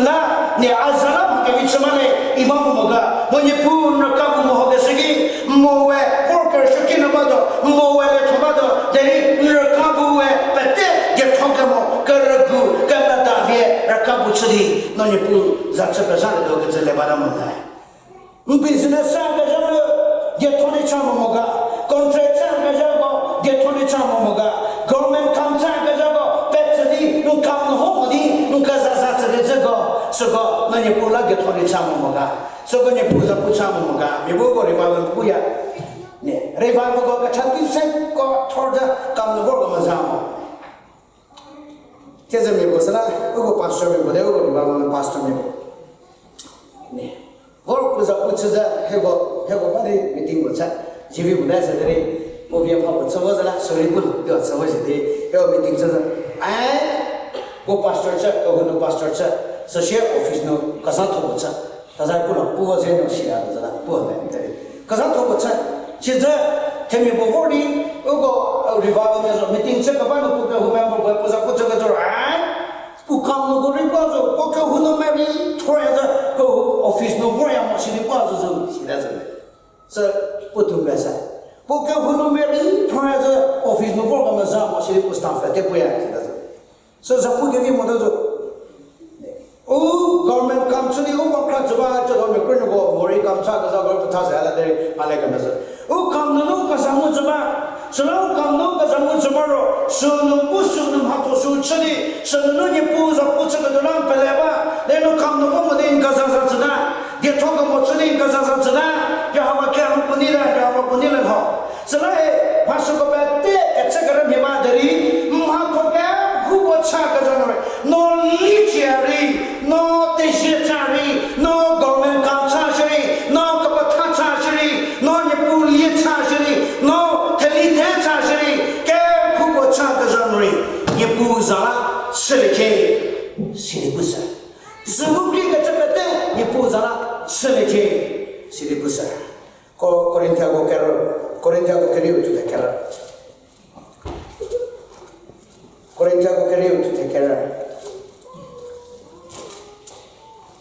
la, ne a za la mha kevi chü male, i ba mo mo ga, mo Niepuu n rüka bu mo ho keshü ki, mo we, vor kerüshü ki nu ba do, mo we le tho ba do, derei n rüka bu we, pete, dietho kemo, kerügu, kemeda vie, rüka bu chü di, no Niepuu, za chü pezha le do kecü le ba la mo nai. N business sa kezha mu, dietho di cha mo mo ga, contract sa kezhako, dietho di cha mo mo ga, government kam cha kezhako, petsü di, n kam nu vo mo di, n keza za tsü di zhüko, süko, no Niepuu la dietho di cha mo mo ga, süko Niepuu za pu cha mo mo ga, mia bu ko revival puya. Ne, revival ko kecha ti se ko thor za, kam nu vor ko mo za mo. Thiedzü mia puo süla, uko pastor mia puo de, uko revival pastor mia puo. Ne. Vor puo za pu chü ze, hieko, hieko ba di meeting puo chü. Jivi puo de se derei, puo vie mha puo chü vo ze la, sorry pu, di chü vo se derei, hieko meeting chü ze. Ai, puo pastor chü, kehou nu pastor chü, süsie office nu, kezatho puo chü. Kezai pu lo, pu vo ze no shia kezala, pu le, derei. Kezatho puo chü, chizü, themia puo vor di, uko, revival mia zo, meeting chü keba nu puo kehou member puo, puo za pu chü ketuo, ai, puo kam nu ko rei puo zo, puo kehou nu merei, thoya ze, kehou office nu vorya mo, sidi puo zo zo, sida zo le. Sü, puo tu mbe se. Puo kehou nu merei, thoya ze, office nu vor kemeza mo, sidi puo staff te puya, sida zo. Sü za pu kevi mo ta zo. U government kam chü di u contract chü ba chü do mia krünuoko morei kam cha kezako petha se la derei a le kemezhü. U kam nunu keza mu chü ba, süla u kam nu keza mu chü ba ro, sünu pu sünu mhatho sü chü di, sünunu Niepuu za pu chü ketuo la n pele ba, derei nu kam nu vo mo di n keza za chü ta, dietho kemo chü di n keza za chü ta, Jihova khe nu puo nei le, Jihova puo nei le lho. Süla-e, mha süko pete kechü kerü mhie ba derei, mhatho kehoupuo cha kezha nu rei, no li chia rei, no tezie cha rei, no government kam cha shierei, no kepetha cha shierei, no Niepuu lie cha shierei, no theli the cha shierei, kehoupuo cha kezha nu rei, Niepuu za la chüliecie, sidi pu sü. Zünu kri kecü pete, Niepuu za la chüliecie, sidi pu sü. Ko-, Korinthiako kerü, Korinthiako kerieu thuthe kerü. Korinthiako kerieu thuthe kerü.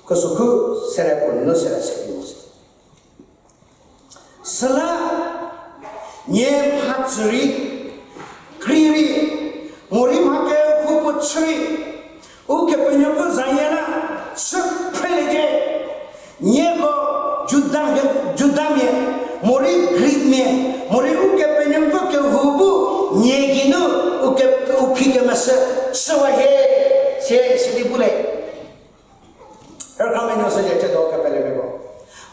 Khusokhu sere puo nunu sere se di mo se. Süla nie mhatsü rei, kri rei, morei mha kehoupuo chü rei, Ukepenuopfü zayie la chü phreliecie. Nieko Juda, Judamia, morei Greekmia, morei Ukepenuopfü kehou bu nie geinu uke-, u phi kemesü chüwa hie, sie sidi pu le. Rükhramia nuo sülie chütuo kepelemiako.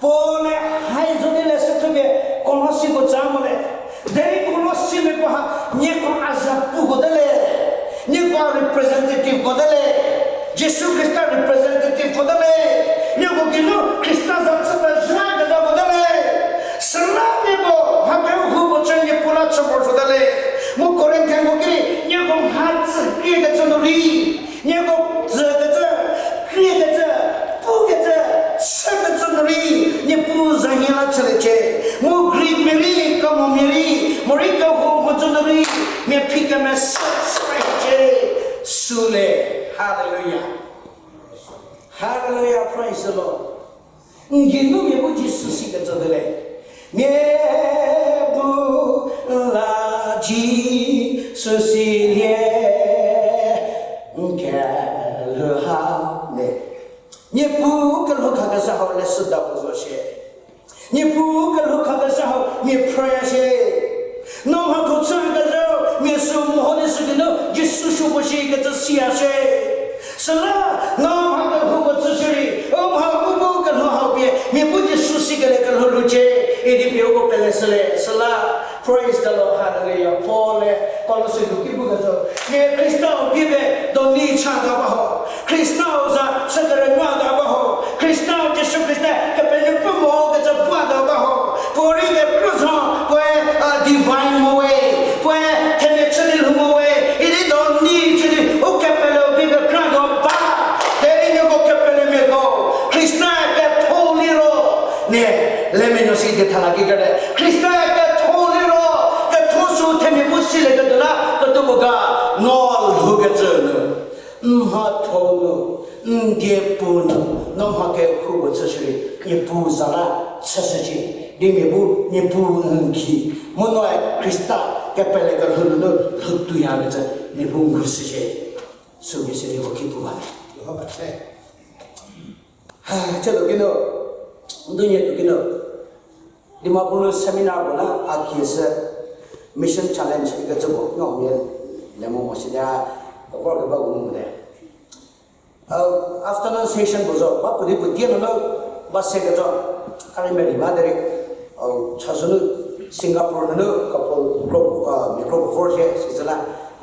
Paul-e hai zo di leshü thupie Kolosiko tsa mo le. Derei Kolosimiako ha nieko a za puko te le. Nieko a representativeko te le. Jisu Khrista representativeko te le. Nieko geinu Khrista za chü pezha kezhako te le. Süla nieko mha kehoupuo chü Niepuu la chü morosuo te le. Mu Korinthiako ki nieko mhatsü krie kecü nu rei. Nieko tsükecü, kriekecü, pukecü, chükecü nu rei, Niepuu zayie la chüliecie. Mu Greekmia rei, kemomia rei, morei kehoupuo chü nu rei, mia phi kemesü chüliecie. Süle, hallelujah. Hallelujah, praise the Lord. N geinu mia bu Jisu sikecü te le. Mia bu la Jisu silie n kelhou ha le. Niepuu kelhou khakeshü hau leshüda puo zo shie. Niepuu kelhou khakeshü hau mia phraya shie. No mhatho chükezhau mia sü meho di sü geinu Jisu supuo shikecü siya shie. Süla, no mha kehoupuo chü shierei, u mha u bu kelhou hau pie mia bu Jisu sikelie kelhou lhoucie, idi pie uko pele shülie. Süla, praise the Lord, hallelujah. Paul-e Kolosiko ki pukecü, mia Khristau pie pe doni chata ba ho. Khristau za chü kerünyü ta ba ho. Khristau Jisu Khrista Kepenuopfü mo kecü puo ta ba ho. Puorei kekrü zo, puoe, a, divine mo we. Puoe themia chü di lhou mo we. Idi doni chü di, u kepeleu pie kekra do ba. Derei nieko kepelemiako, Khrista ketho liro. Ne, lemia nuo si di thala ki kere. Khrista ketho liro. Silieketuo la, ketuoko ga, no lhoukecü nu, n mhatho nu, n die pu nu, no mha kehoupuo chü shierei, Niepuu za la chüshücie, di mia bu Niepuu n gei, mu noe Khrista kepele kelhou nunu lhou tuoyakecü, Niepuu ngushücie. Sükesidi uko ki pu ba. Chütuo kinu, ndunyie tuo kinu, Dimapur nu seminar puo la a kie sü Mission Challenge ikecü puo, no mia le mo mo sidi a, vorkeba puo ngu mote. Afternoon session puo zo, ba puo di puo tie nunu, ba se kezo, a rei merei ba derei, chazou nu Singapore nunu couple, mia kro puo vor shie, sizü la,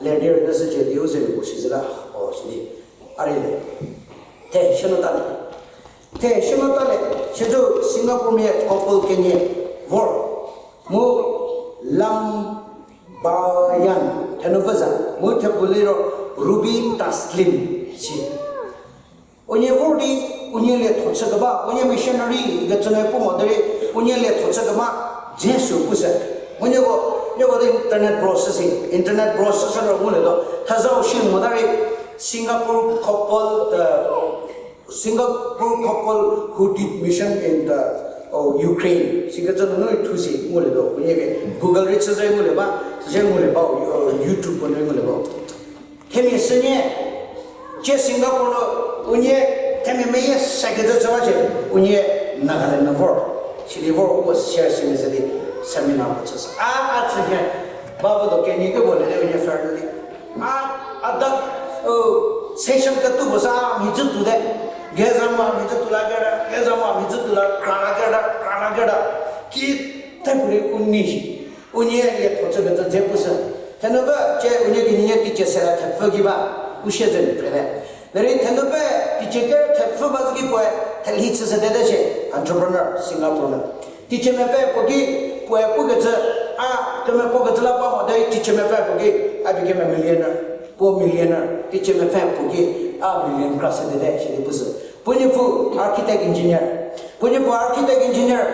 ler di rünyüshücie di u ze mia puo sizü la, o sidi, a rei le. The, shünu ta le. The, shünu ta le, sizü Singapore mia couple kenie vor. Mu Lambayan, thenu pfü za, mu thepfu liro Ruby Taslim si. Unie vor di, unie lietho chükeba, unie missionary kecü nu pu mo derei, unie lietho chükeba, Jisu pu se. Mu nieko, nieko di internet browse si, internet browse sü ro ngulietuo, thazau shi mo ta rei, Singapore couple, Singapore couple who did mission in the Ukraine sikecü nunu thu si ngulietuo, unie ke Google rei chü ze ngulie ba, chüzie ngulie ba, YouTube ko nu ngulie ba. Themia sünie, cie Singapore nu, unie themia meyie sekecü chü ba cie, unie Nagaland nu vor, sidi vor uko share si mezhü di seminar puo chüshü. A, a chü hie, ba votuo kenie kepuo le di unie fair nu di. A, a da, session ketuo puo sa a mhizhü tuote. Geza mu a mhizhü tuo la kerta, geza mu a mhizhü tuo la kra la kerta, kra la kerta. Ki thepfurei u nei shi. Unie lietho chükecü dze pushü. Thenupfü cie unie kinyinie teicie sera thepfü ki ba, u sie ze mia phrete. Derei thenupfü teicie ker thepfü ba zü ki puoe, thelhi chüshüte te shie, entrepreneur Singapore nu. Teicie mepfü puo ki, puoe pukecü, a, kemepokecü la ba mo derei teicie mepfü puo ki, I became a millionaire. Puo millionaire, teicie mepfü puo ki, a million kra sede te, sidi pushü. Puo niepuu architect engineer. Puo niepuu architect engineer,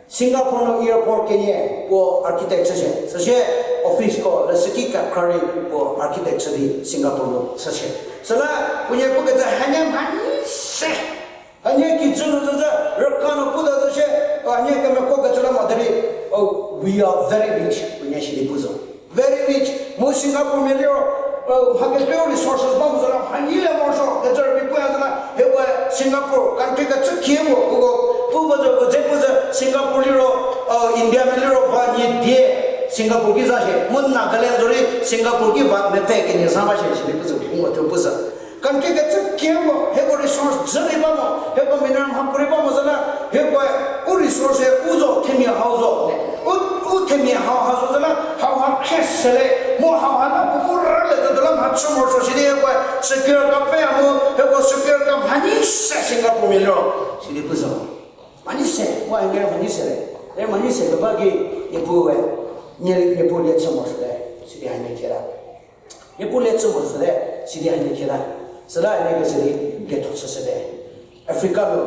Singapore nu airport kenie, puo architect chüshie. Süsie office ko, leshüki kekra rei puo architect chü di Singapore nu chüshie. Süla, puo nie pukecü hanie mhanyi se. Hanie kijü nu züzü, rüka nu puta zü shie, hanie kemekokecü la mo derei, we are very rich, puo nie sidi pu zo. Very rich, mu Singapore mia liro, mha kekreiu resources ba mo zo la, mhanyi le morosuo, kecü rübei puya zü la, hie puoe Singapore, country kecü kie mo, uko, pu ba zo, u dze pu zü, Singapore liro, India mia liro, va nie die, Singapore ki za shie, mu Nagaland zo rei, Singapore ki va mepfü kenie sa ba shie, sidi pu zo, u mo thuo pu zü. Country kecü kie mo, hieko resource dzü rei ba mo, hieko mineral mhapuorei ba mo zü la, hieko u resource u zo, themia hau zo, u, u themia hau ha zo zü la, hauha khrie sele, mu hauha la puo bu rüle zü la mhachü morosuo sidi hieko secure ka peya mu, hieko secure ka mhanyi se Singapore mia liro, sidi pu zo. Mhanyi se, mu a ngera mhanyi se le, e mhanyi se keba ki, niepu we, nie, niepu lie chü morosuote, sidi hanie kieta. Niepu lie chü morosuote, sidi hanie kieta. Süla hanie kecü di, lietho chüshüte. Africa nu,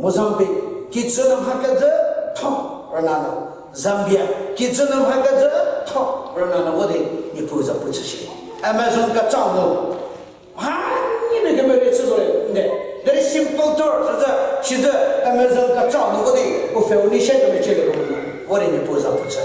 Mozambique, kijü nu mha kecü tho rüna nu. Zambia, kijü nu mha kecü tho rüna nu vo di, niepu za pu chüshie. Amazon kechau nu. Mhanyi nu kemerie chü zo le, nde. Very simple term, süzü, sizü Amazon kechau nu vo di, u pfhe u nei shie kemechie le vo di, vo di niepu za pu chü.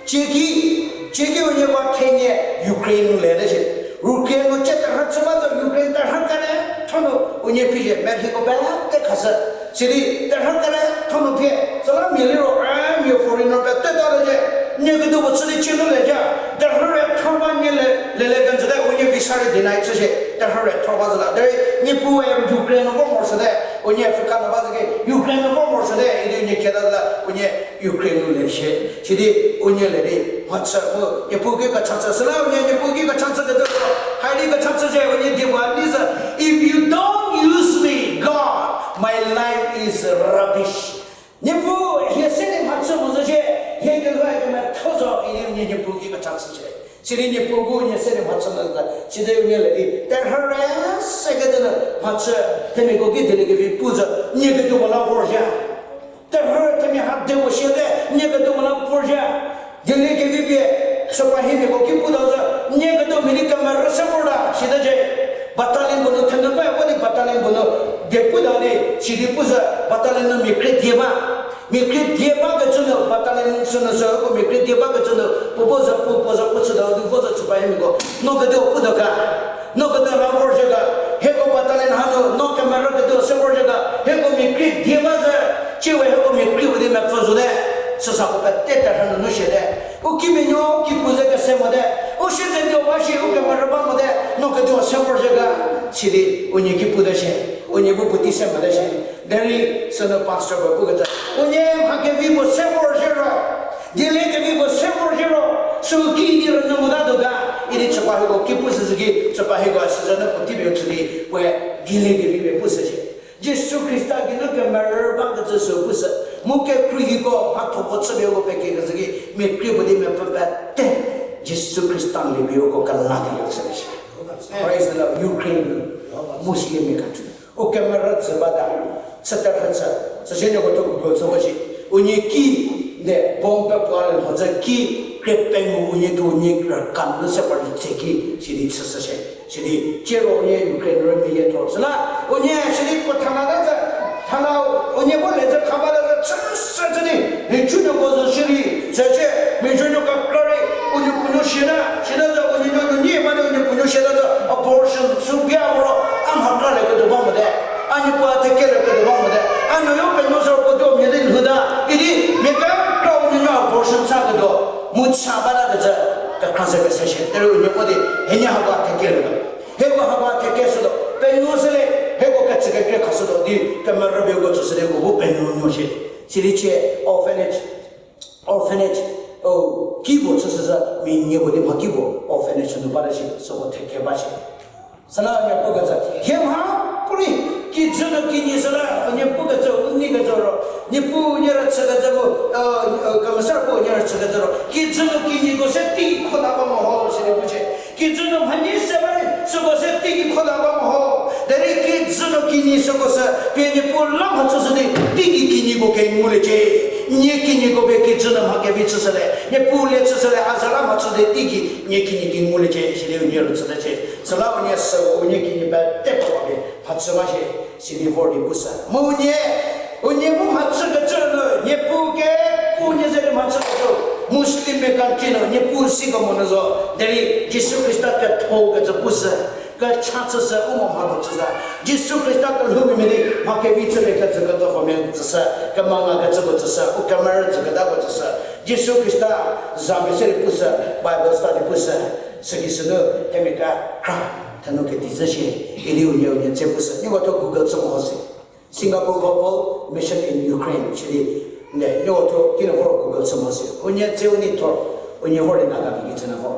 Cieki, cieki unie ba thenie Ukraine nu le te shie. Ukraine nu cie terhü chü ba zo Ukraine terhü kere tho nu unie phizhie merhiko pete khashü. Sidi terhü kere tho nu phie, süla mia liro, a, mia foreigner pete ta le cie. Nie ketuo puo chü di cie nu le cie. Terhü re tho ba nie le, lele kenjüte unie visa rei deny chü shie. Terhü re tho ba zo la. Derei niepu we Ukraine nu vor morosuote. Unie Africa nu ba zü ki Ukraine nu vor morosuote. Idi unie kieta zo la. Unie Ukraine nu le shie. Sidi unie le di mhachü mu, niepu ki kecha chü. Süla unie niepu ki kecha chü kecü zo. Haidi kecha chü shie unie die ba ni zü. If you don't use me, God, my life is rubbish. Niepu, hie se di mhachü mo zo shie, hie kelhou kemetho zo, idi unie niepu ki kecha chü shie. Sidi niepu bu unie se di mhachü mo zo, sidi unie le di terhü re se kecü nu mhachü, themiako ki dieliekevi pu zo, nie ketuo mo la vorzhie. Terhü themia ha de mo shie te, nie ketuo mo la vorzhie. Dieliekevi pie, süpa Himiako ki pu ta zü, nie ketuo mhie di kemerü se vor ta, sita cie. Battalion puo nu thenu pe, vo di battalion puo nu, die pu ta di, sidi pu zü, battalion nu mia krie die ba. Mia krie die bakecü nu, battalion sünu sü, ko mia krie die bakecü nu, puo vo zü pu, puo zü pu chü ta, di vo zü chü ba himiako. No ketuo pu ta ga. No ketuo la vor zhie ga, hieko battalion hanu, no kemerü ketuo se vor zhie ga, hieko mia krie die ba zü, cie we hieko mia krie puo di mepfü zo te, süsa puo pete terhü nunu shie te. U kimenuo ki pu ze kese mote, u siezedzeu ba shi u kemerü ba mote, no ketuo se vor zhie ga, sidi unie ki pu ta shie, unie bu puotei se mote shie. Derei sünu pastor puo pukecü, unie mha kevi puo se vor zhie ro, diele kevi puo se vor zhie ro, sü ki di rünyü motatuo ga, idi chüpa hieko ki pu süsü ki, chüpa hieko a siezenu puotei pie chü di, puoe diele kevi pie pu sü shie. Jisu Khrista geinu kemerü bakecü sü pu sü, mu kekhruohiko mhatho puo chüpie uko pekiekecü ki, mia krie puo di mepfü pete, Jisu Khrista n lie pie uko kelakelie chü shie. Praise the Lord. Ukraine, Muslim country. U kemerü tsü bata, chü terhü chü, süsie nieko thuo Google chü vo shi. Unie ki, de bomb pe puo a le lho zü ki, krie pengou unie thuo unie rükanu se par di tse ki, sidi chüshü shie. Sidi, cie ro unie Ukraine rü meyie thor. Süla, unie sidi puo thana ta zü, thana unie bu le zü kha bata zü, chüshü zü di, mhicunuoko zo shierei, zü cie, mhicunuo kekra rei, unie puonuo siata, siata zü unie nuonuo nie ba di unie puonuo siata zü, abortion sü bia ro, a mha kralieketuo ba mote, a niepu a thekelieketuo ba mote, a nuoyo penuo sü puo tuo mhie di lhou ta, idi, mia kekra unie nuo abortion chaketuo, mu cha batakecü, kekra ze kese shie, derei unie puo di, hienie hako a thekelietuo. Hieko hako a thekeshütuo, penuo shülie, hieko kecükekrie khashütuo di, kemerü pie uko tsüshü di uko bu penuonuo shie. Sidi cie, orphanage, orphanage, o, ki puo chüshü zü, mia nie puo di mha ki puo orphanage nu bata shie, süko theke ba shie. Süla unie pukecü, hie mha puorei, kijü nu kinyi süla, unie pukecü, u neikecü ro, Niepuu nie rüchükecü mu, kemesa puo nie rüchükecü ro, kijü nu kinyiko se teigei khota ba mo ho, sidi pucie. Kijü nu mhanyi se ba rei, süko se teigei khota ba mo ho. Derei kijü nu kinyi süko sü, pie Niepuu la mhachüshü di, teigei kinyiko kenguliecie. Nie kinyiko pie kijü nu mha kevi chüshülie, Niepuu le chüshülie, a za la mhachü di teigei nie kinyi kenguliecie, sidi unie rüchütecie. Süla unie sü, unie kinyi pete puo pie mhachü ba shie, sidi vor di pu sü. Mu unie, unie bu mhachükecü nu, Niepuu ke, unie ze di mhachükecü, Muslimmia country nu, Niepuu si kemo nu zo, derei Jisu Khrista kethokecü pu sü, kecha chüshü, u mo mhatho chüshü. Jisu Khrista kelhoumia di, mha kevi chülie kecü kecü huomia tsüshü, kemengakecüko tsüshü, u kemerü tsüketako tsüshü. Jisu Khrista za pie se di pu sü, Bible study pu sü, süki sünu, themia kekra, thenu kedi zhü shie, idi unie unie tse pu sü. Nieko thuo Google chü mo ho si. Singapore Global Mission in Ukraine, sidi, ne, nieko thuo kinu vor Google chü mo si. Unie tse u nei thor, unie vor di Nagamia kijü nu vor.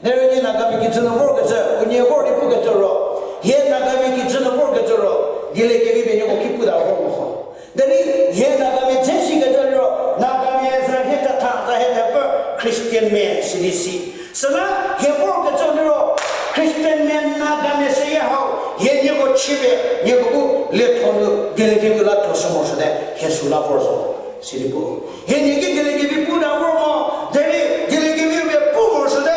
Derei unie Nagamia kijü nu vorkecü, unie vor di pukecü ro, hie Nagamia kijü nu vorkecü ro, dieliekevi pie nieko ki pu ta vor mo ho. Derei hie Nagamia dze shikecü liro, Nagamia za hie thetha, za hie thepfü, Christianmia sidi si. Süla hie vorkecü liro, Christianmia Nagamia seyie hau, hie nieko chüpie, nieko bu lietho nu dieliekevi la thuo shü morosuote, hie süla vor zo. Sidi pu. Hie nie ki dieliekevi pu ta vor mo, derei dieliekevi pie pu morosuote,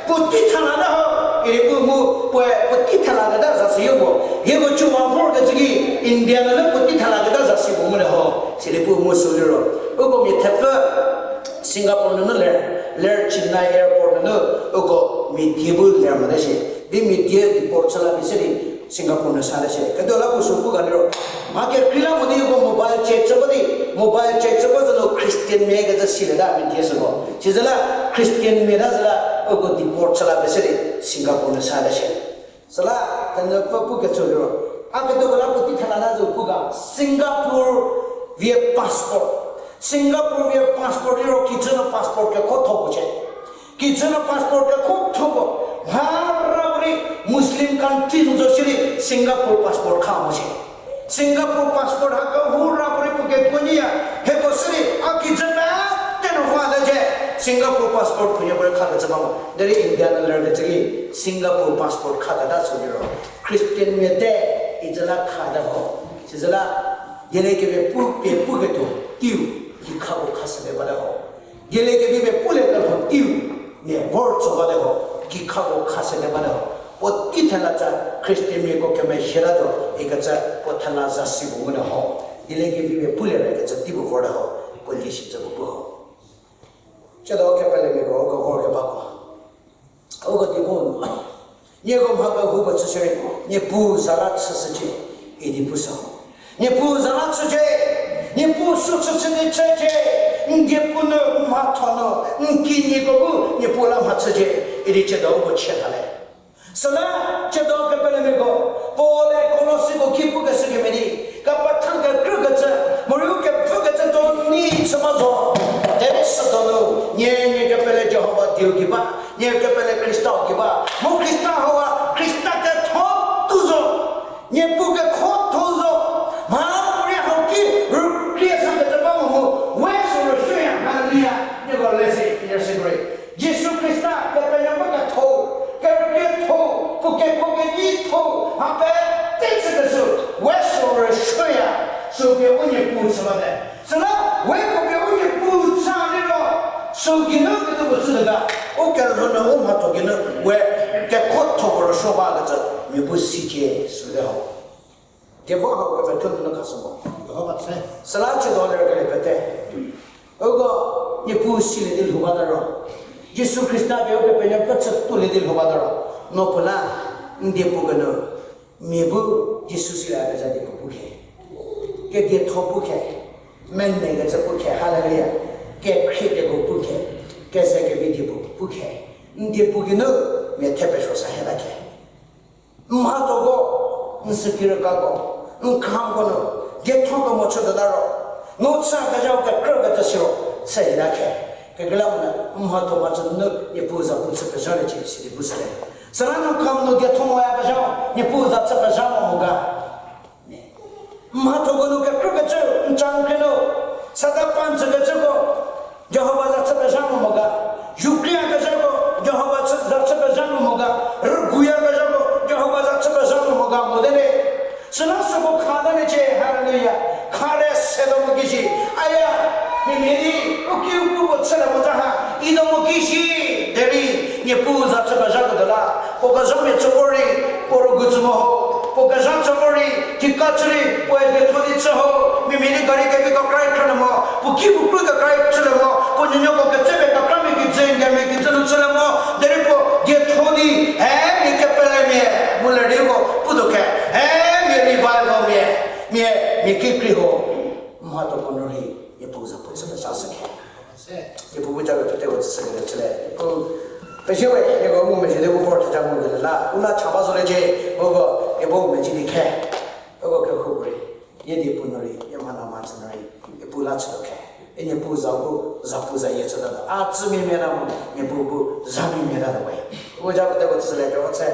puotei thalata ho, idi pu mu, puoe puotei thalaketa za si yopuo. Hieko chüwa vorkecü ki, India nunu puotei thalaketa za si puo ngulie ho. Sidi pu mu sü liro, uko mia thepfü Singapore nunu ler, ler Chennai airport nunu, uko mia die bu ler mote shie. Di mia die deport chü la pie se di Singapore nu sate shie. Ketuo la pu sü pu ga liro, mha kekreilamonyü uko mobile check chü ba di, mobile check chü ba zü nu Christianmia kecü silieta mia die süko. Sizüla Christianmia ta züla uko deport chü la pie se di Singapore nu sate shie. Süla, thenu pfü pukecü liro, a ketuoko la puotei thalata zo pu ga, Singapore vie passport. Singapore vie passport liro kijü nu passport kekho tho puo chie. Kijü nu passport kekho tho puo, mha ra puorei Muslim country nu zo shierei Singapore passport kha mo shie. Singapore passport ha kehou ra puorei puo kekuo nyiya, hieko sirei a kijü pete nu vate cie, Singapore passport khunhie puorei khakecü ba mo. Derei India nu lerkecü ki Singapore passport khaketa sü liro, Christianmia te izüla khata ho. Sizüla, dieliekevi pie puketuo teiu, ki khako khashülie bata ho. Dieliekevi pie pulie kelho teiu, vor tso bate ho, kikhako kha sede bate ho. Puotei thela tsa Christianmiako kemezhie tatuo ikecü puo thela zasi puo ngulie ho. Dieliekevi pie pulie re ikecü tei puo vorte ho, puo lie shi tsü puo pu ho. Tsiedo kepelemiako uko vorkebako, uko di pu nu, nieko mha kehoupuo chü shierei, Niepuu za la chüshücie, idi pushü ho. Niepuu za la chücie, Niepuu sü chüchü di chücie, n diepu nu, n mhatho nu, n kinyiko bu Niepuu la mhachücie, idi tsiedo uko chie tha le. Süla tsiedo kepelemiako, Paul-e Kolosiko ki pukeshü kemhie di, kepetha kekrükecü, morei u kepfhükecü do ni chü ba zo. Derei südo nu, nie, nie kepele Jihova dieu gei ba, nie kepele Khristau gei ba, mu Khrista hauha Khrista ketho tuo zo. Niepuu kekhotho zo. Mha puorei hau ki rükrie sakecü ba mo mu, we sü rüsuoya, haleluya. Nieko le se, iner se kre. Jisu Khrista kepenuopfü ketho, kerükrietho, puo kekuo kenyitho, mha pete chükeshü, we sü rüsuoya, sü pie u Niepuu chü bate. Süla we puo pie u Niepuu chü liro, sü geinu ketuo puo chülie ga, u kelhou nu u mhatho geinu we kekhotho puo rüsuo bakecü mia bu sicie süte ho. Diebo hau kepethu nunu khashü mo. Süla tsiedo ler kelie pete, uko Niepuu silie di lhou bata ro, Jisu Khrista pie ukepenuopfü chütuolie di lhou bata ro, no puo la n diepu geinu mia bu Jisu silieyakezha diepu pukhe, kedietho pukhe, menekecü pukhe, haleluya, kekhrie keko pukhe, kezekevi diepu pukhe, n diepu geinu mia the pesuo sa heta khe. N mhathoko, n sükirükako, n khamko nu dietho kemo chütuota ro, no chüyakezhau kekrükecü siro chü hita khe. Kekreilamonyü n mhatho mhachü nunu Niepuu za pu chü pezhaliecie sidi pushüte. Süla no kham nu dietho moyakezhau Niepuu za chü pezha mo mo ga? N mhathoko nu kekrükecü n changkrie nu, Satan pan tsükecüko Jihova za chü pezha mo mo ga? Zukriyakezhako Jihova chü, za chü pezha mo mo ga? Rüguyakezhako Jihova za chü pezha mo mo ga mote le? Süla süko kha taliecie, haleluya. Khare se do mo kishi. Aya, mimhie di u ki u pu puo chülie mo ta ha, i do mo kishi. Derei Niepuu za chü pezhako tuo la, puo kezhamia chü vor rei, puo rügu tsü mo ho, puo kezha chü vor rei, kika chü rei puoe dietho di chü ho, mimhie di gari kevi kekra khrülie mo, puo ki puo kru kekra chülie mo, puo nuonuoko ketsepie kekramia kijü, ngamia kijü nu chülie mo, derei puo dietho di, e, mia kepelemia, mu ler di uko putuo khe, e, mia revivalmia, mia, mia kikri ho, mhathoko nu rei Niepuu za pu chü pezha shü khe. Niepuu bu japie peteko tsüshükelie chülie. Niepuu, pezie we, nieko ngumezhie di u vor theja ngukelie la u la cha ba zoliecie, uko, nieko ngumezhie di khe, uko kehoupuorei, nie diepu nu rei, nie mha la mhachü nu rei, Niepuu la chütuo khe. E Niepuu za bu, za pu zayie chütatuo. A tsümia mia la mo, Niepuu bu zamia mia la tuo we. U ja peteko tsüshülie tuo tse.